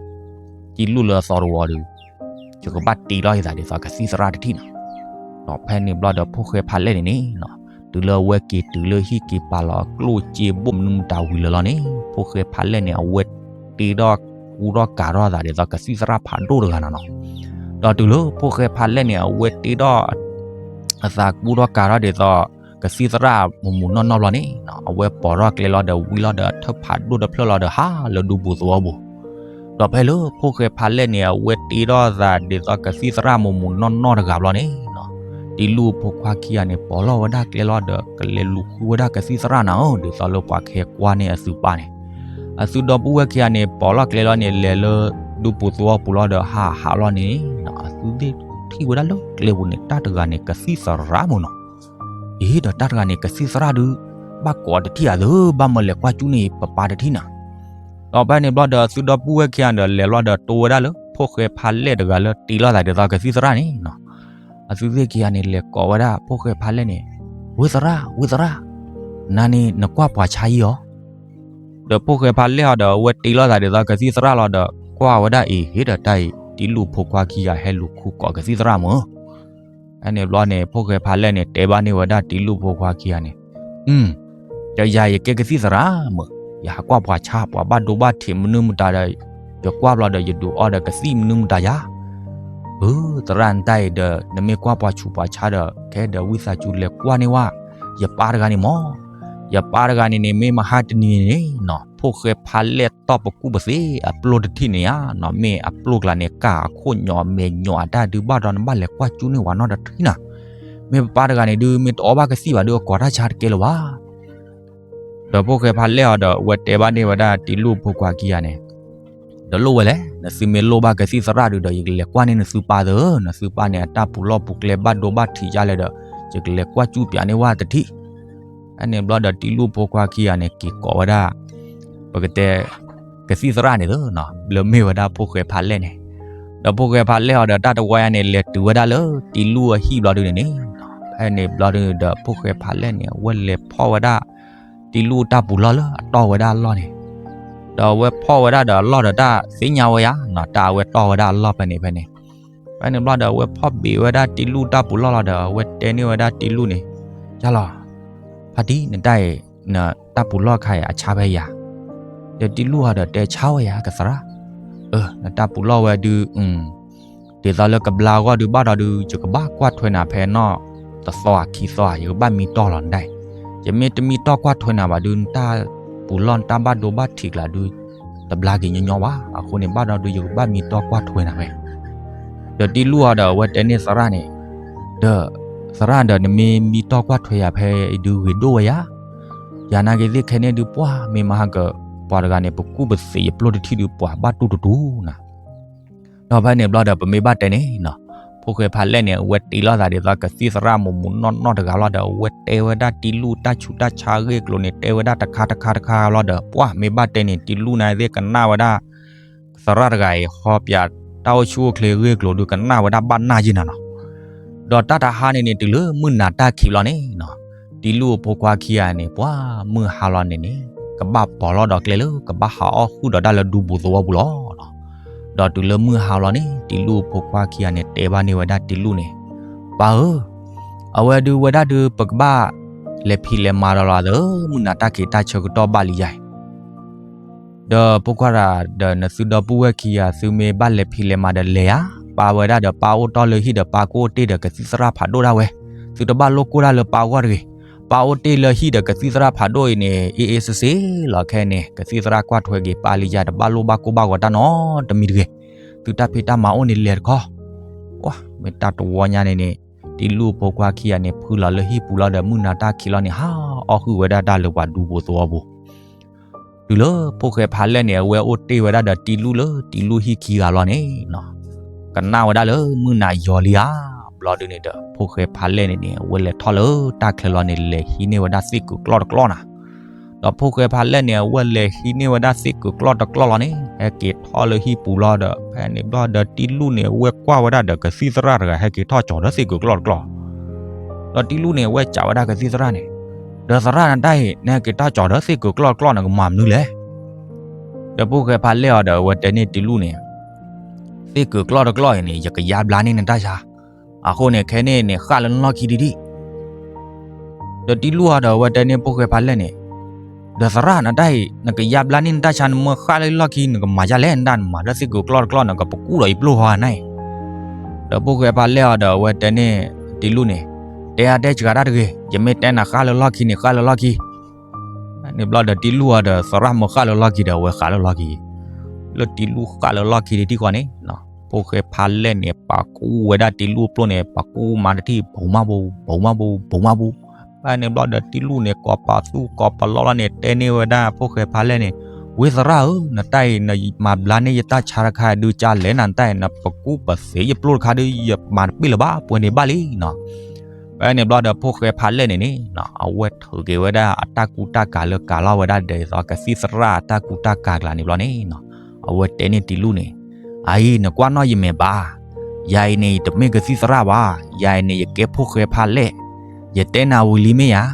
တံလူၢ်လၢအသီတဝီဒုး ယကဘၣ်တ့လီၤယသးဒ်သိးကသံၣ်သရၣ်တထံၣ်နီၤ. ဒီးဖဲန့ၣ်ဘျီဒီးဖိၣ်ဃဲဖးလဲၢ်န့ၣ်န့ၣ် တုၤလၢအဝဲက့ၤတုၤလၢဟံၣ်က့ၤပာ်လီၤအကျိၣ်စ့ဘိၣ်မနုၤမတၤဝံၤလၢာ်လီၤန့ၣ် ဖိၣ်ဃဲဖးလဲၢ်န့ၣ် အဝဲတ့ထီၣ်ကူထီၣ်ကၤထီၣ်အသးဒ်သိးကသံၣ်သရၣ်ဖးဒိၣ်တဂၤနီၤနီၤ. ဒီးတုၤလၢဖိၣ်ဃဲဖးလဲၢ်န့ၣ် အဝဲတ့ထီၣ် အသးကူထီၣ်ကၤထီၣ်ဒ်သိး ကသံၣ်သရၣ်မုၢ်မုၢ်နီၢ်နီၢ်ဘျီန့ၣ် အဝဲပိာ်ထီၣ်ကျဲလီၤဒီးဝံလီၤဒီး အထၢၣ်ဖးဒိၣ်တဖျၢၣ်လီၤဒီးဟးလၢဒူပူၤသဝီပူၤ. ဒီးဖဲလၢဖိၣ်ဃဲဖးလဲၢ်န့ၣ် အဝဲတ့ထီၣ်အသးဒ်သိးကသံၣ်သရၣ်မုၢ်မုၢ်နီၢ်နီၢ်တဂၤဘျီန့ၣ် တံလူၢ်ဖိခွါခံဂၤန့ၣ် ပိာ်လီၤဝဲဒၣ်ကျဲလီၤဒီး ကလဲၤလူၤဃုဝဲဒၣ်ကသံၣ်သရၣ်နၤဧၢ ဒ်သိးလၢပှၤကဟဲကွၢ်န့ၢ်အသုပၢ်န့ၣ်. အသုဒီပုၢ်ဝဲၢ်ခံဂၤန့ၣ် ပိာ်လီၤကျဲလီၤန့ၣ် လဲၤလၢဒူပူၤသဝီပူၤလီၤဒီးဟးဟးလီၤန့ၣ် အသုသ့ၣ်ထံၣ်ဝဲဒၣ်လၢကျဲပူၤန့ၣ် တၢ်တဂၤန့ၣ် ကသံၣ်သရၣ်မုၢ်နီၤ. အ့ ဒီးတၢ်တဂၤန့ၣ် ကသံၣ်သရၣ်ဒုး ဘၣ်ကိးတထံၣ်ဧါသၢ ဘၣ်မၢလဲၤကွၢ်ကၠူၣ်န့ၢ်ပပၢ်တထံၣ်နၤ. ဒီးဖဲန့ၣ်ဘျီဒီး အသုဒီပုၢ်ဝဲၢ်ခံဂၤဒီး လဲၤလီၤဒီးတိဝဲဒၣ်လၢ ဖိၣ်ဃဲဖးလဲၢ်တဂၤလၢတ့လီၤသးဒ်သိးကသံၣ်သရၣ်န့ၣ်နီၤ. အသုသ့ၣ်ခံဂၤန့ၣ် လဲၤကိးဝဲဒၣ်ဖိၣ်ဃဲဖးလဲၢ်န့ၣ်, ဝ့ၢ်သရၣ်, ဝ့ၢ်သရၣ်, နၤန့ၣ် နကွၢ်ပှၤဆါအံၤဧါ. ဒီးဖိၣ်ဃဲဖးလဲၢ်အီၤဒီး အဝဲတ့လီၤသးဒ်သိးကသံၣ်သရၣ်လီၤဒီး ကွၢ်ဝဲဒၣ်အံၤ ဟ့ၣ်ဒီးတၢ်အံၤ တံလူၢ်ဖိခွါခံဂၤဟဲလူၤဃုကိးကသံၣ်သရၣ်မုၢ်. ဖဲန့ၣ်ဘျီန့ၣ် ဖိၣ်ဃဲဖးလဲၢ်န့ၣ် တဲဘၣ်န့ၢ်ဝဲဒၣ်တံလူၢ်ဖိခွါခံဂၤန့ၣ်, အ ကယၤယကဲကသံၣ်သရၣ်မုၢ်, ယဟးကွၢ်ပှၤဆါ ပှၤဘၣ်ဒိဘၣ်ထံးမနုၤမတၤဒီး ယကွၢ်ဘျီဒီး ယဒုးအီဒီးကသံၣ်မနုၤမတၤယၤ. အ သရၣ်နတၢ်အံၤဒီး နမ့ၢ်ကွၢ်ပှၤဆူးပှၤဆါဒီး ခဲဒီးဝံသးစူၤလဲၤကွၢ်န့ၢ်ဝဲ ယပၢ်တဂၤန့ၣ်မၢ်. ယပၢ်တဂၤန့ၣ်န့ၣ် မ့ၢ်မဟါတနံၤန့ၣ်နီၤ ဖိၣ်ဃဲဖးလဲၢ်တီၢ်ပကူၣ်ပသ့ အပျိၢ်တထံၣ်န့ၣ်ဧါနီၤ မ့ၢ်အပျိၢ်ကျါန့ၣ် ကၢ်အခိၣ်ညီအမဲာ်ညိးအတၢ်ဒုးဘၣ်ဒီး နဘၣ်လဲၤကွၢ်ကၠူၣ်န့ၢ်ဝဲနီတထံၣ်နၤ. မ့ၢ်ပပၢ်တဂၤန့ၣ်ဒုး မ့ၢ်တအီဘၣ်ကသံၣ်ဘၣ်ဒုး အကိးတၢ်ဆါတကဲလၢၤဘၣ်. ဒီးဖိၣ်ဃဲဖးလဲၢ်အီၤဒီး အဝဲတဲဘၣ်န့ၢ်ဝဲဒၣ်တံလူၢ်ဖိခွါခံဂၤန့ၣ်, တလိၣ်ဝဲလဲၣ်, နသုမ့ၢ်လိၣ်ဘၣ်ကသံၣ်သရၣ်ဒုးဒီး ယကလဲၤကွၢ်န့ၢ်နသုပၢ်သၢ, နသုပၢ်န့ၣ် အတၢ်ပူးလီၢ်ပူးကျဲဘၣ်ဒိဘၣ်ထံးယါလဲၣ်ဒီး ယကလဲၤကွၢ်ကၠူၣ်ပၠးန့ၢ်ဝဲတထံၣ်. ဖဲန့ၣ်ဘျီဒီးတံလူၢ်ဖိခွါခံဂၤန့ၣ် က့ၤကိးဝဲဒၣ် ပကတဲ ကသံၣ်သရၣ်န့ၣ်သၢနီၤ လၢမ့ၢ်ဝဲဒၣ်ဖိၣ်ဃဲဖးလဲၢ်န့ၣ်. ဒီးဖိၣ်ဃဲဖးလဲၢ်အီၤဒီး တၢ်တဝီယါန့ၣ် လဲၤတုၤဝဲဒၣ်လၢတံလူၢ်အဟံၣ်ဘျီဒုးန့ၣ်န့ၣ်, ဖဲန့ၣ်ဘျီဒုးဒီး ဖိၣ်ဃဲဖးလဲၢ်န့ၣ် အဝဲလဲၤဖီၣ်ဝဲဒၣ် တံလူၢ်တၢ်ပူးလီၢ်လၢအတီၢ်ဝဲဒၣ်အလီၢ်န့ၣ်, ဒီးအဝဲဖီၣ်ဝဲဒၣ်ဒီးအလီၢ်ဒီးတၢ်သ့ၣ်ညါဝဲယါနီၤ တၢ်အဝဲတီၢ်ဝဲဒၣ်အလီၢ်ဖဲန့ၣ်ဖဲန့ၣ်. ဖဲန့ၣ်ဘျီဒီး အဝဲဖီၣ်ဘ့းဝဲဒၣ်တံလူၢ်တၢ်ပူးလီၢ်လီၤဒီး အဝဲတဲန့ၢ်ဝဲဒၣ်တံလူၢ်န့ၣ်, ယါလီၤ, ဖါတံၢ် နတၢ်အံၤ နတၢ်ပူၤလီၢ်ခါအံၤ အဆါဝဲယၤ. ဒီးတံလူၢ်ဟီဒီးတဲဆါဝဲယၤ ကသရၣ်, အၢ နတၢ်ပူၤလီၢ်ဝဲဒုး ဒ်သိးလၢကဘျါအဂီၢ်ဒုးဘၣ်ဒီးဒုး ယကဘၣ်ကွၢ်ထွဲနၤဖဲနီၣ်တသီဧါခံသီဧါ, ယကဘၣ်မံတီၢ်လီၤနတၢ်အံၤ. ယမ့ၢ်တမံတီၢ်ကွၢ်ထွဲနၤဘၣ်ဒုး နတၢ်ပူၤလီၢ်နတၢ်ဘၣ်ဒိဘၣ်ထံးကျါဒုး တဘျါက့ၤညီညီဘၣ်. အဃိန့ၣ် ဘၣ်ဒီးဒုး ယကဘၣ်မံတီၢ်ကွၢ်ထွဲနၤဝဲ. ဒီးတံလူၢ်ဟီဒီးအဝဲတဲန့ၢ်သရၣ်န့ၣ်, ဒီးသရၣ်ဒီး နမ့ၢ်မံတီၢ်ကွၢ်ထွဲယၤဖဲအံၤဒုးဂ့ၤဒိၣ်ဝဲယၤ, ယၤနာ်က့ၤသ့ၣ်ခဲန့ၣ်ဒုး ပှၢ်မ့ၢ်မဟါက ပှၤတဂၤန့ၣ် ပကူၣ်ပသံးယပျိၢ်တထံၣ်ဒုး ပှၤဘၣ်တူၢ်တတူၢ်နၤ. ဒီးဖဲန့ၣ်ဘျီဒီး ပမ့ၢ်ဘၣ်တဲန့ၣ်နီၤ, ဖိၣ်ဃဲဖးလဲၢ်န့ၣ် အဝဲတ့လီၤသးဒ်သိးကသံၣ်သရၣ်မိၢ်မိၢ်နီၢ်နီၢ်တဂၤလီၤဒီး အဝဲတဲဝဲဒၣ်တံလူၢ်တၢ်ဆူးတၢ်ဆါအဂ့ၢ်အကျိၤန့ၣ် တဲဝဲဒၣ်တခါတခါတခါလီၤဒီး ပှၢ်မ့ၢ်ဘၣ်တဲန့ၣ် တံလူၢ်န့ၣ်သ့ၣ်ကနၣ်ဝဲဒၣ် သရၣ်တဂၤအံၤ ဟီပၠးတၢ်အိၣ်ဆူၣ်အိၣ်ချ့အဂ့ၢ်အကျိၤဒုး ကနၣ်ဝဲဒၣ်ဘၣ်နၢ်ယ့ၢ်နၤနီၤ. ဒီးတၢ်တဟါန့ၣ်န့ၣ် တုၤလၢမုၢ်နၤတၢ်ခံးဘျီန့ၣ်နီၤ, တံလူၢ်အဖိခွါခံဂၤန့ၣ် ပှၢ်မုၢ်ဟါလီၤန့ၣ်န့ၣ် ကဘၣ်ပိာ်လီၤဒီးကျဲလၢ ကဘၣ်ဟးအီၣ်ဟုၣ်ဒီးတၢ်လၢဒူပူၤသဝီပူၤလီၤနီၤ. ဒီးတုၤလၢမုၢ်ဟါလီၤန့ၣ် တံလူၢ်အဖိခွါခံဂၤန့ၣ် တဲဘၣ်န့ၢ်ဝဲဒၣ်တံလူၢ်န့ၣ်, ပၢ်ဧၢ, အဝဲဒုးဝဲဒၣ်ဒုး ပကဘၣ်လဲၤဖံးလဲၤမၤဒီးလီၤသၢ မုၢ်နၤတၢ်ခံးတၢ်ဆၢကတီၢ်ဘၣ်လံယၤအံၤ ဒီးဖိခွါတဂၤဒီး နသုဒီပုၢ်ဝဲၢ်ခံဂၤ သုမ့ၢ်ဘၣ်လဲၤဖံးလဲၤမၤဒီးလဲၤဧါ, ပၢ်ဝဲဒၣ်ဒီး ပၢ်အိၣ်တီၢ်လၢဟံၣ်ဒီး ပၢ်ကအိၣ်တ့ၢ်ဒီးကသံၣ်သရၣ်ဖးဒိၣ်ဒၣ်ဝဲ, သုတဘၣ်လိၣ်ကိၢ်တၢ်လၢပၢ်အဂီၢ်တဂ့ၤ. ပၢ်အိၣ်တ့ၢ်လၢဟံၣ်ဒီးကသံၣ်သရၣ်ဖးဒိၣ်အံၤန့ၣ် အ့ၣ်အ့ၣ်စ့စ့လီၤ. ခဲန့ၣ် ကသံၣ်သရၣ်ကွၢ်ထွဲက့ၤပၢ်လံယၤ တဘၣ်လိၣ်ဘၣ်ကိၢ်ဘၣ်ဂီၤတၢ်နီတမံၤတဂ့ၤ. သုတၢ်ဖံးတၢ်မၤအိၣ်န့ၣ်လဲၤတခီ, ပှၢ်မ့ၢ်တၢ်တဝီညါန့ၣ်န့ၣ် တံလူၢ်အဖိခွါခံဂၤန့ၣ် ဖုလီၤလၢဟံၣ်ပူၤလီၤဒီး မုၢ်နၤတၢ်ခံးလီၤန့ၣ် ဟးအီၣ်ဟုၣ်ဝဲဒၣ်တၢ်လၢပှၤဒူပူၤသဝီပူၤ တုၤလၢဖိၣ်ဃဲဖးလဲၢ်န့ၣ် အဝဲအိၣ်တ့ၢ်ဝဲဒၣ်ဒီးတံလူၢ်လၢတံလူၢ်ဟံၣ်ခံဂၤလီၤန့ၣ်နီၤ, ကနၣ်ဝဲဒၣ်လၢမုၢ်နၤယီၤလံဧါ. ဘျီဒုန့ၣ်ဒီး ဖိၣ်ဃဲဖးလဲၢ်န့ၣ်န့ၣ် အဝဲလဲၤထီၣ်လၢတၢ်ချၢလီၤန့ၣ် လဲၤဟံးန့ၢ်ဝဲဒၣ်သ့ၣ်ကုာ်ကျီၢ်တကျီၢ်နၤ. ဒီးဖိၣ်ဃဲဖးလဲၢ်န့ၣ် အဝဲလဲၤဟံးန့ၢ်ဝဲဒၣ်သ့ၣ်ကုာ်ကျီၢ်တကျီၢ်လီၤန့ၣ် ဟဲက့ၤထီၣ်လၢဟံၣ်ပူၤလီၤဒီး ဖဲန့ၣ်ဘျီဒီးတံလူၢ်န့ၣ် အဝဲကွၢ်ဝဲဒၣ်ဒီးကသံၣ်သရၣ်တဂၤ ဟဲက့ၤထီၣ်ကၠီၤဒီးသ့ၣ်ကုာ်ကျီၢ်တကျီၢ် ဒီးတံလူၢ်န့ၣ် အဝဲစံးဝဲဒၣ်ကသံၣ်သရၣ်န့ၣ်, ဒီးသရၣ်နတၢ်အံၤ နဟဲက့ၤထီၣ်ကၠီၤဒီးသ့ၣ်ကုာ်ကျီၢ်တကျီၢ် နကမၤမနုၤလဲၣ်. ဒီးဖိၣ်ဃဲဖးလဲၢ်အီၤဒီး အဝဲတဲန့ၢ်တံလူၢ်န့ၣ်, သ့ၣ်ကုာ်ကျီၢ်တကျီၢ်အံၤန့ၣ် ယကယါဘျါန့ၢ်နတၢ်ဆါ, အဃိန့ၣ် ခဲန့ၣ်န့ၣ် ဃၣ်လၢနလီၢ်ခံဒံးဒံး ဒီးတံလူၢ်အီၤဒီး အဝဲတဲန့ၢ်ဖိၣ်ဃဲဖးလဲၢ်န့ၣ်, ဒီးသရၣ်နတၢ်အံၤ နကယါဘျါန့ၢ်နတၢ်ဆါ နမ့ၢ်ဃၣ်လၢလီၢ်ခံ နကမၤဒ်လဲၣ် နတၢ်နမၤဒီးသ့ၣ်ကုာ်ကျီၢ်တကျီၢ် နကပကူၣ်ဒီးယပျိၢ်ဟီနၤအံၤ. ဒီးဖိၣ်ဃဲဖးလဲၢ်အီၤဒီး အဝဲတဲန့ၢ်တံလူၢ်န့ၣ်, တဲအါတဲစှၤတၢ်တဂ့ၤ, ယမ့ၢ်တဲနၤဃၣ်လၢလီၢ်ခံန့ၣ် ဃၣ်လၢလီၢ်ခံ န့ၣ်ဘျီဒီးတံလူၢ်အီၤဒီး သရၣ်မ့ၢ်ဃၣ်လၢလီၢ်ခံဒီး အဝဲဃၣ်လၢလီၢ်ခံ, လၢတံလူၢ်ဃၣ်လၢလီၢ်ခံတထံၣ်ဃီန့ၣ်, ဖိၣ်ဃဲဖးလဲၢ်န့ၣ် ပာ်ကူဝဲဒၣ်တံလူၢ်အပျိၢ်န့ၣ် ပာ်ကူမၤတထံၣ် ဘုံမးဘိ ဘုံမးဘိ ဘုံမးဘိ, ဖဲန့ၣ်ဘျီဒီးတံလူၢ်န့ၣ် ကိးပသူကိးပလီလီၤန့ၣ် တဲန့ၢ်ဝဲဒၣ်ဖိၣ်ဃဲဖးလဲၢ်န့ၣ်, ဝ့သရၣ်ဧၢ, နတၢ်အံၤ နမၤဘျါန့ၢ်ယတၢ်ဆါတခါဒုး ကလဲၣ်နၤ နတၢ်အံၤ နပကူပသံးယပျိၢ်တခါဒုး ယမၤတပ့ၢ်လၢၤဘၣ် ပှဲၤန့ၣ်ဘၣ်လံနီၤ. ဖဲန့ၣ်ဘျီဒီးဖိၣ်ဃဲဖးလဲၢ်န့ၣ်န့ၣ် အဝဲထုးက့ၤဝဲဒၣ်အတၢ်ကူတၢ်ကၤလၢကၤလီၤဝဲဒၣ်ဒီး ကသံၣ်သရၣ်အတၢ်ကူတၢ်ကၤကျါန့ၣ်ဘျီန့ၣ်, အဝဲတဲန့ၢ်တံလူၢ်န့ၣ်, အအံၤ နကွၢ်နီၣ်ယမဲာ်ဘၣ်, ယၤအံၤန့ၣ် ယတမ့ၢ်ကသံၣ်သရၣ်ဘၣ်, ယၤအံၤန့ၣ် ယကဲဖိၣ်ဃဲဖးလဲၢ်, ယတဲနၤဝံၤလံမ့ၢ်ဧါ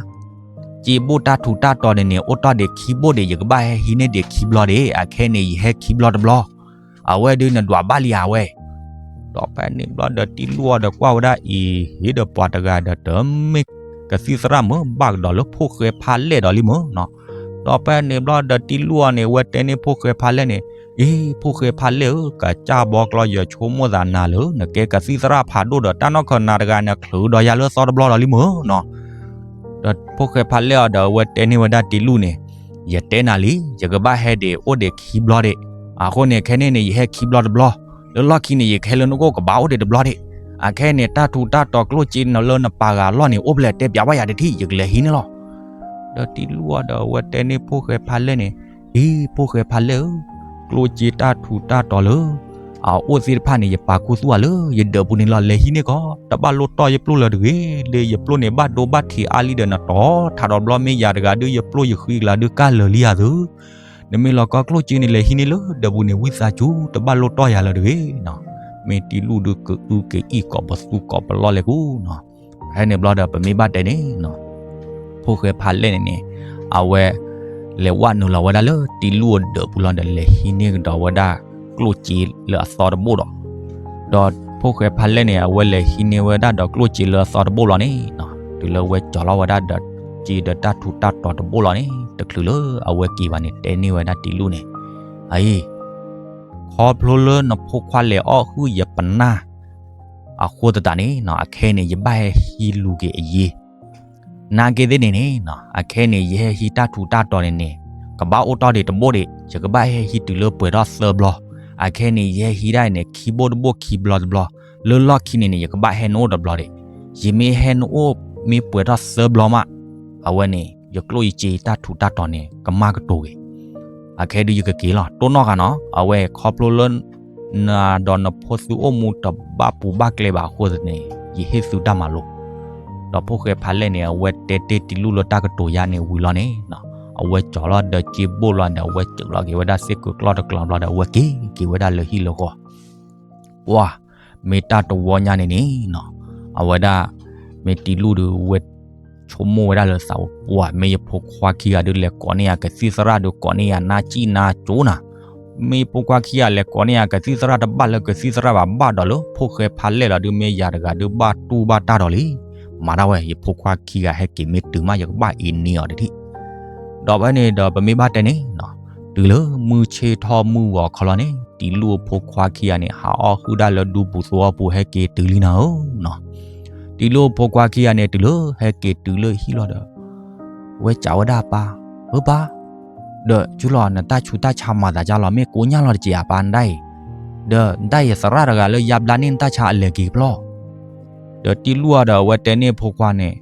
စ့ဘိၣ်တၢ်ထူးတၢ်တီၤန့ၣ်န့ၣ် အိၣ်တီၢ်ဒံးခံဘိၣ်ဒံး ယကဘၣ်ဟဲဟံးန့ၢ်ဒံးခံဘျီဒံး, အခဲန့ၣ် ယဟဲခံဘျီတဘျီ, အဝဲဒုးနဒွးဘၣ်လံဧါဝဲ. ဒီးဖဲန့ၣ်ဘျီဒီးတံလူၢ်အီၤဒီးကွၢ်ဝဲဒၣ်အံၤ ဟ့ၣ်ဒီးပှၤတဂၤဒီးတမ့ၢ်ကသံၣ်သရၣ်မ့ၢ်ဘၣ်ကဒီးလၢဖိၣ်ဃဲဖးလဲၢ်ဒီးလံမ့ၢ်နီၤ. ဒီးဖဲန့ၣ်ဘျီဒီးတံလူၢ်အီၤန့ၣ် အဝဲတဲန့ၢ်ဖိၣ်ဃဲဖးလဲၢ်န့ၣ်, အ့ ဖိၣ်ဃဲဖးလဲၢ်ဧၢ, ကစၢ်ဘီကျီ ယဆိကမိၣ်သးနၤလၢ နကဲကသံၣ်သရၣ်ဖးဒိၣ်ဒီး တၢ်နီၢ်ခီနၤတဂၤန့ၣ် ချုးဒီးယၤလၢအသီတဘျီဒီးလံမ့ၢ်နီၤ. ဒီးဖိၣ်ဃဲဖးလဲၢ်အီၤဒီး အဝဲတဲန့ၢ်ဝဲဒၣ်တံလူၢ်န့ၣ်, ယတဲနၤလံ, ယကဘၣ်ဟဲဒံးအိၣ်ဒံးခံဘျီဒံး, အဃိန့ၣ် ခဲန့ၣ်န့ၣ် ယဟဲခံဘျီတဘျီ, လၢလီၢ်ခံန့ၣ် ယကဟဲလၢနအိၣ်ကဘၣ်အိၣ်ဒံးတဘျီဒံး, အခဲန့ၣ် တၢ်ထူးတၢ်တီၤကျိၣ်စ့နၤလၢနပာ်ဂၤအလီၢ်န့ၣ် အိၣ်ဖျဲၣ်တဲပျးဝဲယၤတထံၣ် ယကလဲၤဟံးန့ၢ်လီၤ. ဒီးတံလူၢ်အီၤဒီး အဝဲတဲန့ၢ်ဖိၣ်ဃဲဖးလဲၢ်န့ၣ်, အ့ ဖိၣ်ဃဲဖးလဲၢ်ဧၢ, ကျိၣ်စ့တၢ်ထူးတၢ်တီၤလၢ အအိၣ်သ့ၣ်တဖၣ်န့ၣ် ယပာ်ခူသူၣ်အလၢယဒၢးပူၤန့ၣ်လီၤ, လဲၤဟံးန့ၢ်ကီး, တဘၣ်လိၣ်တီၢ်ယပျိၢ်လၢၤတဂ့ၤ, လၢယပျိၢ်န့ၣ် ဘၣ်ဒိဘၣ်ထံးအါလံဒီး နတီၤထးဒီးဘျီ မ့ၢ်ယၤတဂၤဒုး ယပျိၢ်ယဃံကျါဒုး ကၢ်လၢာ်လံဧါသု, နမ့ၢ်လီၤကီကျိၣ်စ့န့ၣ် လဲၤဟံးန့ၢ်လၢဒၢးပူၤန့ၣ် ဝံသးစူၤ တဘၣ်လိၣ်တီၢ်ယၤလၢၤတဂ့ၤနီၤ. မ့ၢ်တံလူၢ်ဒုးကအုက့ၤအံၣ်ကိးပသူကိးပလီၢ်လဲၤကူနီၤ. ဖဲန့ၣ်ဘျီဒီး ပမ့ၢ်ဘၣ်တဲန့ၣ်နီၤ, ဖိၣ်ဃဲဖးလဲၢ်န့ၣ်န့ၣ် အဝဲ လဲၤဝဲနုာ်လီၤဝဲဒၣ်လၢတံလူၢ်အဒၢးပူၤလီၤဒီး လဲၤဟံးန့ၢ်ကဒီးဝဲဒၣ်ကျိၣ်စ့လၢအသီတဘိၣ်ဒီး, ဒီးဖိၣ်ဃဲဖးလဲၢ်န့ၣ် အဝဲလဲၤဟံးန့ၢ်ဝဲဒၣ်ဒီးကျိၣ်စ့လၢအသီတဘိၣ်လီၤန့ၣ်နီၤ, တုၤလၢဝဲကၠီၤလီၤဝဲဒၣ်ဒီး အဝဲက့ၤဒီးတၢ်ထူးတၢ်တီၤတဘိလီၤန့ၣ် တချုးလၢအဝဲက့ၤဘၣ်န့ၣ် တဲန့ၢ်ဝဲဒၣ်တံလူၢ်န့ၣ်, အအံၤ ခီဖျိလၢနဖိခွါလဲၤအီၣ်ဟုၣ်ယပနၢ် အဃိသတးန့ၣ် အခဲအံၤန့ၣ် ယဘၣ်ဟဲဟံးလူၤက့ၤအယ့ၢ် နာ်က့သ့ၣ်န့ၣ်န့ၣ် အခဲအံၤန့ၣ် ယဟဲဟံးတၢ်ထူးတၢ်တီၤန့ၣ်န့ၣ် ကဘၣ်အိၣ်တ့ၢ်ဒံးတဘိဒံး, ယကဘၣ်ဟဲဟံးတုၤလၢပှဲၤထီၣ်သၢဘျီ, အခဲအံၤန့ၣ် ယဟဲဟံးဒၣ်အံၤန့ၣ် ခံဘိတဘိခံဘျီတဘျီ, လၢလီၢ်ခံန့ၣ်န့ၣ် ယကဘၣ်ဟဲနအိၣ်တဘျီဒံး, ယမ့ၢ်ဟဲနအိၣ်မ့ၢ်ပှဲၤထီၣ်သၢဘျီမး, အဝဲန့ၣ် ယကျိၣ်ယစ့တၢ်ထူးတၢ်တီၤန့ၣ် ကမၣ်ကတိၤဂ့ၤ, အခဲဒုးယကက့ၤလီၤ တိၢ်နီၣ်ဃာ်နီၤ, အဝဲခီဖျိလၢ နၤဒီးနဖိသုအိၣ်မူတဘၣ်ပူၤဘၣ်ကျဲဘၣ်အဃိန့ၣ် ယဟ့ၣ်သုတၢ်မၤလိ, ဒီးဖိၣ်ဃဲဖးလဲၢ်န့ၣ် အဝဲတဲတ့ၢ်တံလူၢ်လၢတၢ်ကတိၤယါန့ၣ်ဝံၤလီၤန့ၣ်, အဝဲကၠီၤလီၤဒီးစ့ဘိၣ်လီၤဒီး အဝဲစၢးလီၤက့ၤဝဲဒၣ်စ့ၢ်ကီးကျီၢ်တကျီၢ်ဘျီဒီး အဝဲက့ၤက့ၤဝဲဒၣ်လၢဟံၣ်လၢဃီ ပှၤ မ့ၢ်တၢ်တဝီညါန့ၣ်န့ၣ်နီၤ, အဝဲဒၣ် မ့ၢ်တံလူၢ်ဒုးဝဲ ဆိကမိၣ်ဝဲဒၣ်လၢသးပူၤ ပှၤ မ့ၢ်ယဖိခွါခံဂၤဒုးလဲၤကိးန့ၢ်ယၤကသံၣ်သရၣ်ဒုး ကိးန့ၢ်ယၤနါစံၣ်နါကိၤနၤ, မ့ၢ်ယဖိခွါခံဂၤလဲၤကိးန့ၢ်ယၤကသံၣ်သရၣ် တဘၣ်လၢကသံၣ်သရၣ်ဘၣ် ဘၣ်ဒီးလၢဖိၣ်ဃဲဖးလဲၢ်လီၤဒုး မ့ၢ်ယၤတဂၤဒုးဘၣ်တူၢ်ဘၣ်တၢ်ဒီးလံ, မၤဒၣ်ဝဲ ယဖိခွါခံဂၤဟဲက့ၤမ့ၢ်တုၤမး ယကဘၣ်အ့ၣ်န့ၢ်အီၤတထံၣ် ဒီးဖဲန့ၣ်ဒီးပမ့ၢ်ဘၣ်တဲန့ၣ်နီၤ, တုၤလၢမုၢ်ဆ့ၣ်ထီၣ်မုၢ်ဂီၤခီလီၤန့ၣ် တံလူၢ်အဖိခွါခံဂၤန့ၣ် ဟးအီၣ်ဟုၣ်ဒၣ်လၢဒူပူၤသဝီပူၤ ဟဲက့ၤတုၤလံနၤဧၢနီၤ, တံလူၢ်အဖိခွါခံဂၤန့ၣ် တုၤလၢဟဲက့ၤတုၤလၢဟံၣ်လီၤဒီး ဝဲစံးဝဲဒၣ်ပၢ်, ဧၢပၢ်, ဒီးကၠူလီၤ နတၢ်ဆူးတၢ်ဆါမၤသးဒ်လဲၣ် မ့ၢ်ကိညၢ်လီၤတက့ၢ်ဧါပၢ် နဒၣ်အံၤ, ဒီးနဒၣ်အံၤ သရၣ်တဂၤလၢယါဘျါန့ၢ်နတၢ်ဆါအလဲၤက့ၤကဖျီ ဒီးတံလူၢ်အီၤဒီးအဝဲတဲန့ၢ်အဖိခွါန့ၣ်,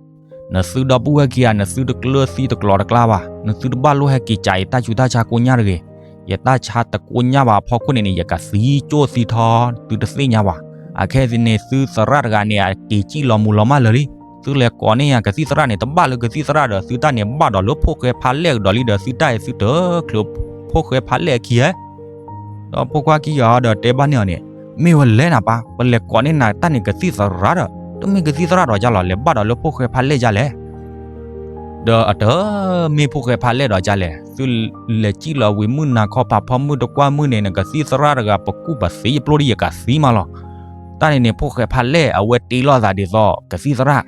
နသုဒီပုၢ်ဝဲၢ်ခံဂၤ နသုတကျၢၤသံတကျိၤတကျါဘၣ်, နသုတဘၣ်လိၣ်ဟဲက့ၤစံးယတၢ်ဆူးတၢ်ဆါကိညၢ်တဂ့ၤ, ယတၢ်ဆါတကိညၢ်ဘၣ်အဖီခိၣ်န့ၣ်န့ၣ် ယကသံကၠိၣ်သံထီ သုတသ့ၣ်ညါဘၣ်, အခဲအံၤန့ၣ် သုသရၣ်တဂၤန့ၣ် အက့ၤစံၣ်လီၤမူၤလီၤမၢ်လၢာ်လံ, သုလဲၤကိးန့ၢ်ယၤကသံၣ်သရၣ်န့ၣ် တဘၣ်လၢကသံၣ်သရၣ်ဒီး သုတၢ်န့ၣ်ဘၣ်ဒီးလၢဖိၣ်ဃဲဖးလဲၢ်ကဒီးလံဒီး သုတၢ်အံၤသုတချုးဖိၣ်ဃဲဖးလဲၢ်အခံဧါ ဒီးဖိခွါခံဂၤဒီးတဲဘၣ်န့ၢ်အီၤန့ၣ်, မ့ၢ်ဝဲလဲၣ်နၤပၢ်, ပလဲၤကိးန့ၢ်နၤတၢ်န့ၣ်ကသံၣ်သရၣ်ဒီး တမ့ၢ်ကသံၣ်သရၣ်ဒီးဒ်လဲၣ်, လဲၤဘၣ်ဒီးလၢဖိၣ်ဃဲဖးလဲၢ်ဒ်လဲၣ်, ဒီးအတမ့ၢ်ဖိၣ်ဃဲဖးလဲၢ်ဒီးဒ်လဲၣ်, သုလဲၤစံၣ်လီၤဝံၤမုၢ်နၤခီဖးဖီမုၢ်တကွၢ်မုၢ်န့ၣ် နကသံၣ်သရၣ်တဂၤ ပကူၣ်ပသံယပျိၢ်ဒ်ယကသံမးလီၤ. တၢ်န့ၣ်န့ၣ် ဖိၣ်ဃဲဖးလဲၢ် အဝဲတ့လီၤသးဒ်သိးကသံၣ်သရၣ်,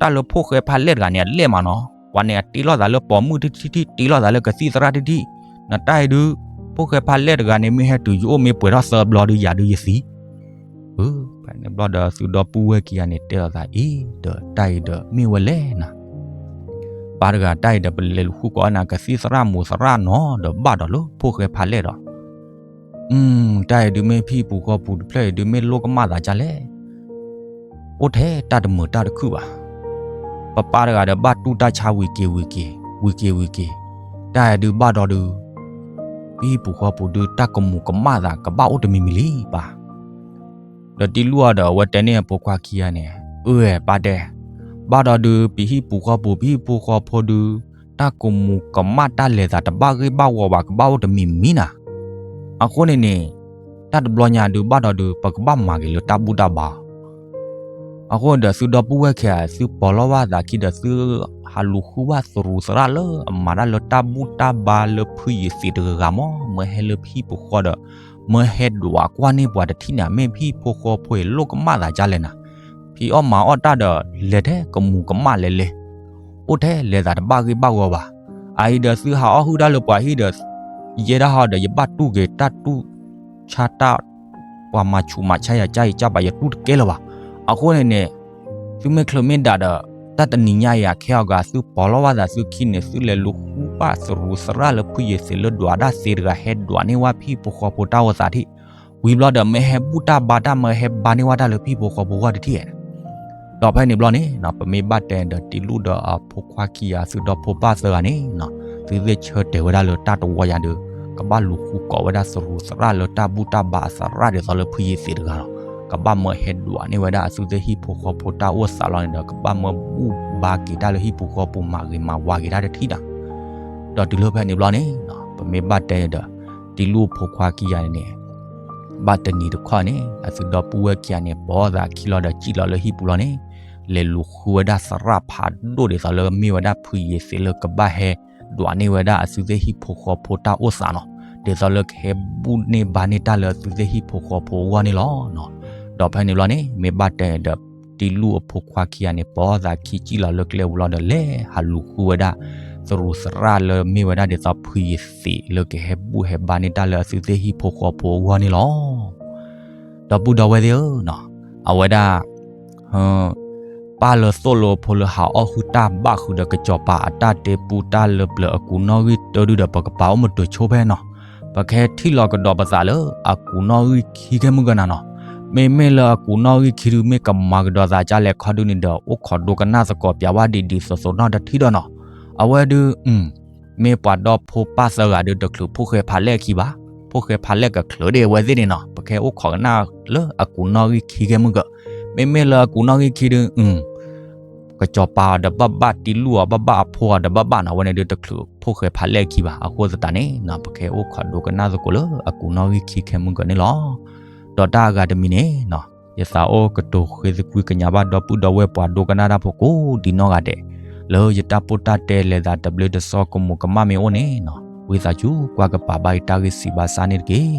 တၢ်လၢဖိၣ်ဃဲဖးလဲၢ်တဂၤန့ၣ် အလဲၢ်မးနီၤ, ပှၤန့ၣ်အတ့လီၤသးလၢပိာ်မုၣ်ထံထံထံ တ့လီၤသးလၢကသံၣ်သရၣ်ထံထံ, နတၢ်အံၤဒုး ဖိၣ်ဃဲဖးလဲၢ်တဂၤန့ၣ် မ့ၢ်ဟဲတုၤယအိၣ်မ့ၢ်ပှဲၤထီၣ်သၢဘျီဒုး ယၤဒုးယသံ ဖဲန့ၣ်ဘျီဒီးသုဒီပုၢ်ဝဲၢ်ခံဂၤန့ၣ် တဲလီၤသးအံၤဒီး တၢ်အံၤဒီးမ့ၢ်ဝဲလဲၣ်နၤ, ပၢ်တဂၤ တၢ်အံၤဒီးပလဲၤလူၤဃုကိးနၤကသံၣ်သရၣ်မူးသရၣ်နီၤ ဒီးဘၣ်ဒီးလၢဖိၣ်ဃဲဖးလဲၢ်ဒီး တၢ်အံၤဒုးမ့ၢ်ဟံၣ်ပူၤဃီပူၤတဖျၢၣ်အံၤဒုး မ့ၢ်လိၣ်ကမၣ်သးဒ်လဲၣ်, အိၣ်ထဲတၢ်တမုာ်တၢ်တခုၣ်ဘၣ်. ပပၢ်တဂၤဒီးဘၣ်တူၢ်တၢ်ဆါဝံၤက့ၤဝံၤက့ၤ ဝံၤက့ၤဝံၤက့ၤ, တၢ်အံၤဒုးဘၣ်ဒီးဒုး ပဟံၣ်ပူၤဃီပူၤဒုး တၢ်ကမူးကမၣ်သးကဘၣ်အိၣ်တမံၤမံၤလံပၢ်. ဒီးတံလူၢ်အီၤဒီးအဝဲတဲန့ၢ်အဖိခွါခံဂၤန့ၣ်, အၢ ပၢ်တဲ, ဘၣ်ဒီးဒုး ပဟံၣ်ပူၤဃီပူၤ ပဟံၣ်ဖိဃီဖိဒုး တၢ်ကမူးကမၣ်တၢ်လဲၤသးတဘၣ်ဂ့ၢ်ဘၣ်ဝီဘၣ် ကဘၣ်အိၣ်တမံၤမံၤနၤ. အဃိန့ၣ်န့ၣ် တၢ်တဘျီညါဒုးဘၣ်ဒီးဒုး ပကဘၣ်မၤက့ၤလၢတၢ်ဘူၣ်တၢ်ဘါ အဃိဒီးသုဒီပုၢ်ဝဲၢ်ခံဂၤ သုပီၤလီၤဘၣ်သးခံဒီး သုဟးလူၤဃုဘၣ်သရူးသရၣ်လၢအမၤတၢ်လၢတၢ်ဘူၣ်တၢ်ဘါလၢဖုယံၤသ့းတဂၤဂၤမး မၢဟဲလၢပဟံၣ်ပူၤဃီဒီး မၢဟဲဒွးကွၢ်န့ၢ်ပှၤတထံၣ်န့ၣ် မ့ၢ်ပဟံၣ်ဖိဃီဖိအံၤလိၣ်ကမၣ်သးဒ်လဲၣ်နၤ. ဖံးအီၣ်မၤအီၣ်တၢ်ဒီး လဲၤထဲကမူးကမၣ်လဲၤလဲၤ အိၣ်ထဲလဲၤသးတဘၣ်ဂ့ၢ်ဘၣ်ဝီဘၣ်. အအံၤဒီးသုဟးအီၣ်ဟုၣ်တၢ်လၢပှၤဟံၣ်ဒီး ယဲဒၣ်ဟီဒီး ယဘၣ်တူၢ်က့ၤတၢ်တူၢ်ဆါတၢ် ပှၤမၤဆူးမၤဆါယၤ ကၢ်အံၤကၢ်ဘၣ် ယတူၢ်တကဲလၢၤဘၣ်. အဃိန့ၣ်န့ၣ် သုမ့ၢ်ချုးမ့ၢ်ဒးဒီး တၢ်တနံၤညါအံၤအခဲအီၤဂၤ သုပီၤလီၤဘၣ်သးသုခံန့ၣ် သုလဲၤလူၤဃုဘၣ်သရူးသရၣ်လၢဖုယံၤသ့းလၢဒွးဒၣ်သ့တဂၤ ဟဲဒွးန့ၢ်ဝဲပဟံၣ်ဖိဃီဖိတၢ်အိၣ်သးထံၣ် ဝံၤဘျီဒီး မၢဟဲဘူၣ်တၢ်ဘါတၢ် မၢဟဲဘါန့ၢ်ဝဲတၢ်လၢပဟံၣ်ဖိဃီဖိဂီၢ်တထံၣ်ဧါ. ဒီးဖဲန့ၣ်ဘျီန့ၣ် ပမ့ၢ်ဘၣ်တဲဒီးတံလူၢ်ဒီးအဖိခွါခံဂၤ သုဒီဖိပၢ်သၢဂၤန့ၣ် သုသ့ၣ်ဆၢတဲာ်ဝဲဒၣ်လၢတၢ်တဝီယၤဒီး ကဘၣ်လူၤဃုကိးဝဲဒၣ်သရူးသရၣ်လၢတၢ်ဘူၣ်တၢ်ဘါအသရၣ်ဒ်သိးလၢဖုယံၤသ့းတဂၤလီၤ. ကဘၣ်မၢဟဲဒွးန့ၢ်ဝဲဒၣ်အသုသ့ၣ်ဟံၣ်ဖိဃီဖိတၢ်အိၣ်သးလီၤန့ၣ်ဒီး ကဘၣ်မၢဘူၣ်ဘါက့ၤတၢ်လၢဟံၣ်ဖိဃီဖိ မၤဂ့ၤမၤဝါက့ၤတၢ်တထံၣ်ဒီး ဒီးတုၤလၢဖဲန့ၣ်ဘျီန့ၣ် ပမ့ၢ်ဘၣ်တဲဒီး တံလူၢ်ဖိခွါခံဂၤန့ၣ်န့ၣ် ဘၣ်တနံၤတခီန့ၣ် အသုဒီပုၢ်ဝဲၢ်ခံဂၤန့ၣ် ပီၤသးခံလီၤဒီးစံၣ်လီၤလၢဟံၣ်ပူၤလီၤန့ၣ် လဲၤလူၤဃုဝဲဒၣ်သရၣ်ဖးဒိၣ်ဒ်သိးလၢမ့ၢ်ဝဲဒၣ်ဖုယံၤသ့းလၢကဘၣ်ဟဲဒွးန့ၢ်ဝဲဒၣ်အသုသ့ၣ်ဟံၣ်ဖိဃီဖိတၢ်အိၣ်သးနီၤ ဒ်သိးလၢကဟဲဘူၣ်န့ၢ်ဘါန့ၢ်တၢ်လၢအသုသ့ၣ်ဟံၣ်ဖိဃီဖိအဂီၢ်န့ၣ်လီၤ. ဒီးဖဲန့ၣ်ဘျီန့ၣ် မ့ၢ်ဘၣ်တဲဒီး ဘၣ်ဘၣ်တံလူၢ်အဖိခွါခံဂၤန့ၣ် ပိာ်သးခံစံၣ်လီၤလၢကျဲပူၤလီၤဒီး လဲၤဟးလူၤဃုဝဲဒၣ် သရူးသရၣ်လၢမ့ၢ်ဝဲဒၣ်ဒ်သိးဖုယသံး လၢကဟဲဘူၣ်ဟဲဘါန့ၢ်တၢ်လၢအသုသ့ၣ်ဟံၣ်ဖိဃီဖိအဂီၢ်န့ၣ်လီၤ. ဒီပုၢ်ဒီဝဲၢ်သ့ၣ်ဧၢ, အဝဲဒၣ် ပၢ်လၢသိၣ်လိအဖိလၢဟးအီၣ်ဟုၣ်တၢ်ဘၣ်ဃုာ်ဒီး ကစီၤပၤအတၢ်တဲပူတၢ်လၢပျၢၤအကူးနီၣ်ဂံၢ်တၢဒုဒီး ပကပာ်အိၣ်မတူာ်ဆိဖဲနီၤ, ပကဟဲထံၣ်လီၤကဒီးပသးလၢအကူးနီၣ်ဂံၢ်ခံခဲမုၢ်ဂၢၢ်နၤနီၤ. မ့မ့ၢ်လၢအကူးနီၣ်ဂံၢ်ခံဒု မ့ၢ်ကမၤကဒီးသးဒ်လဲၣ်ခီဒုန့ၣ်ဒီး အိၣ်ခိးဒိကနၣ်သကိးပၠးဝဲဒ်ဒ်သိးသိးနီတထံၣ်ဒီးနီၤ. အဝဲဒု မ့ၢ်ပှၤဒီဖိပၢ်သၢဂၤဒု တချုးဖိၣ်ဃဲဖးလဲၢ်အခံဘၣ်, ဖိၣ်ဃဲဖးလဲၢ်ကချုးဒံးအဝဲသ့ၣ်န့ၣ်နီၤ. ပကဟဲအိၣ်ခိးကနၣ်လၢအကူးနီၣ်ဂံၢ်ခံခဲမုၢ်ဂၢၢ်, မ့မ့ၢ်လၢအကူးနီၣ်ဂံၢ်ခံဒု ကစီၤပၤအီၤဒီးဘၣ်ဘၣ်, တံလူၢ်အီၤဘၣ်ဘၣ်အဖိအီၤဒီးဘၣ်ဘၣ်နီၤ, အဝဲန့ၣ်ဒုတချုးဖိၣ်ဃဲဖးလဲၢ်အခံဘၣ်. အဃိသတးန့ၣ် ပကဟဲအိၣ်ခိးဒိကနၣ်သကိးလၢအကူးနီၣ်ဂံၢ်ခံခဲမုၢ်ဂၢၢ်န့ၣ်လီၤ. ဒီးတၢ်အဂၤတမံၤန့ၣ် ယသးအိၣ်ကတိၤဃ့သကွံၢ်ကညးဘၣ်ဒီပုၢ်ဒီဝဲၢ်ပှၤဒိကနၣ်တၢ်ဖိကိးဒ်နီၢ်ဂၤဒဲး, လၢယတၢ်ပိၢ်တၢ်တဲလဲၤသးတဘျ့တဆှီကမူးကမၣ်မ့ၢ်အိၣ်န့ၣ်နီၤ, ဝံသးစူၤကွၢ်ကပၤဘၣ်ယတၢ်ဂ့ၢ်စံးဘၣ်ဆၣ်န့ၣ်တက့ၢ်.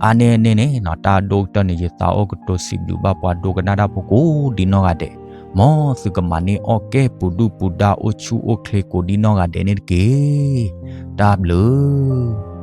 အါန့ၢ်န့ၣ်န့ၣ်နီၤ တၢ်ဒိၣ်ကတၢၢ်န့ၣ် ယသးအိၣ်ကတိၤစံးဘျုးဘၣ်ပှၤဒိကနၣ်တၢ်ဖိကိးဒ်နီၢ်ဂၤဒဲး, မ်သုကမၤန့ၢ်အီၣ်ကဲပူၤဒုၣ်ပူၤဒါအိၣ်ဆူၣ်အိၣ်ချ့ကိးဒ်နီၢ်ဂၤဒဲးန့ၣ်တက့ၢ်. တၢ်ဘျုး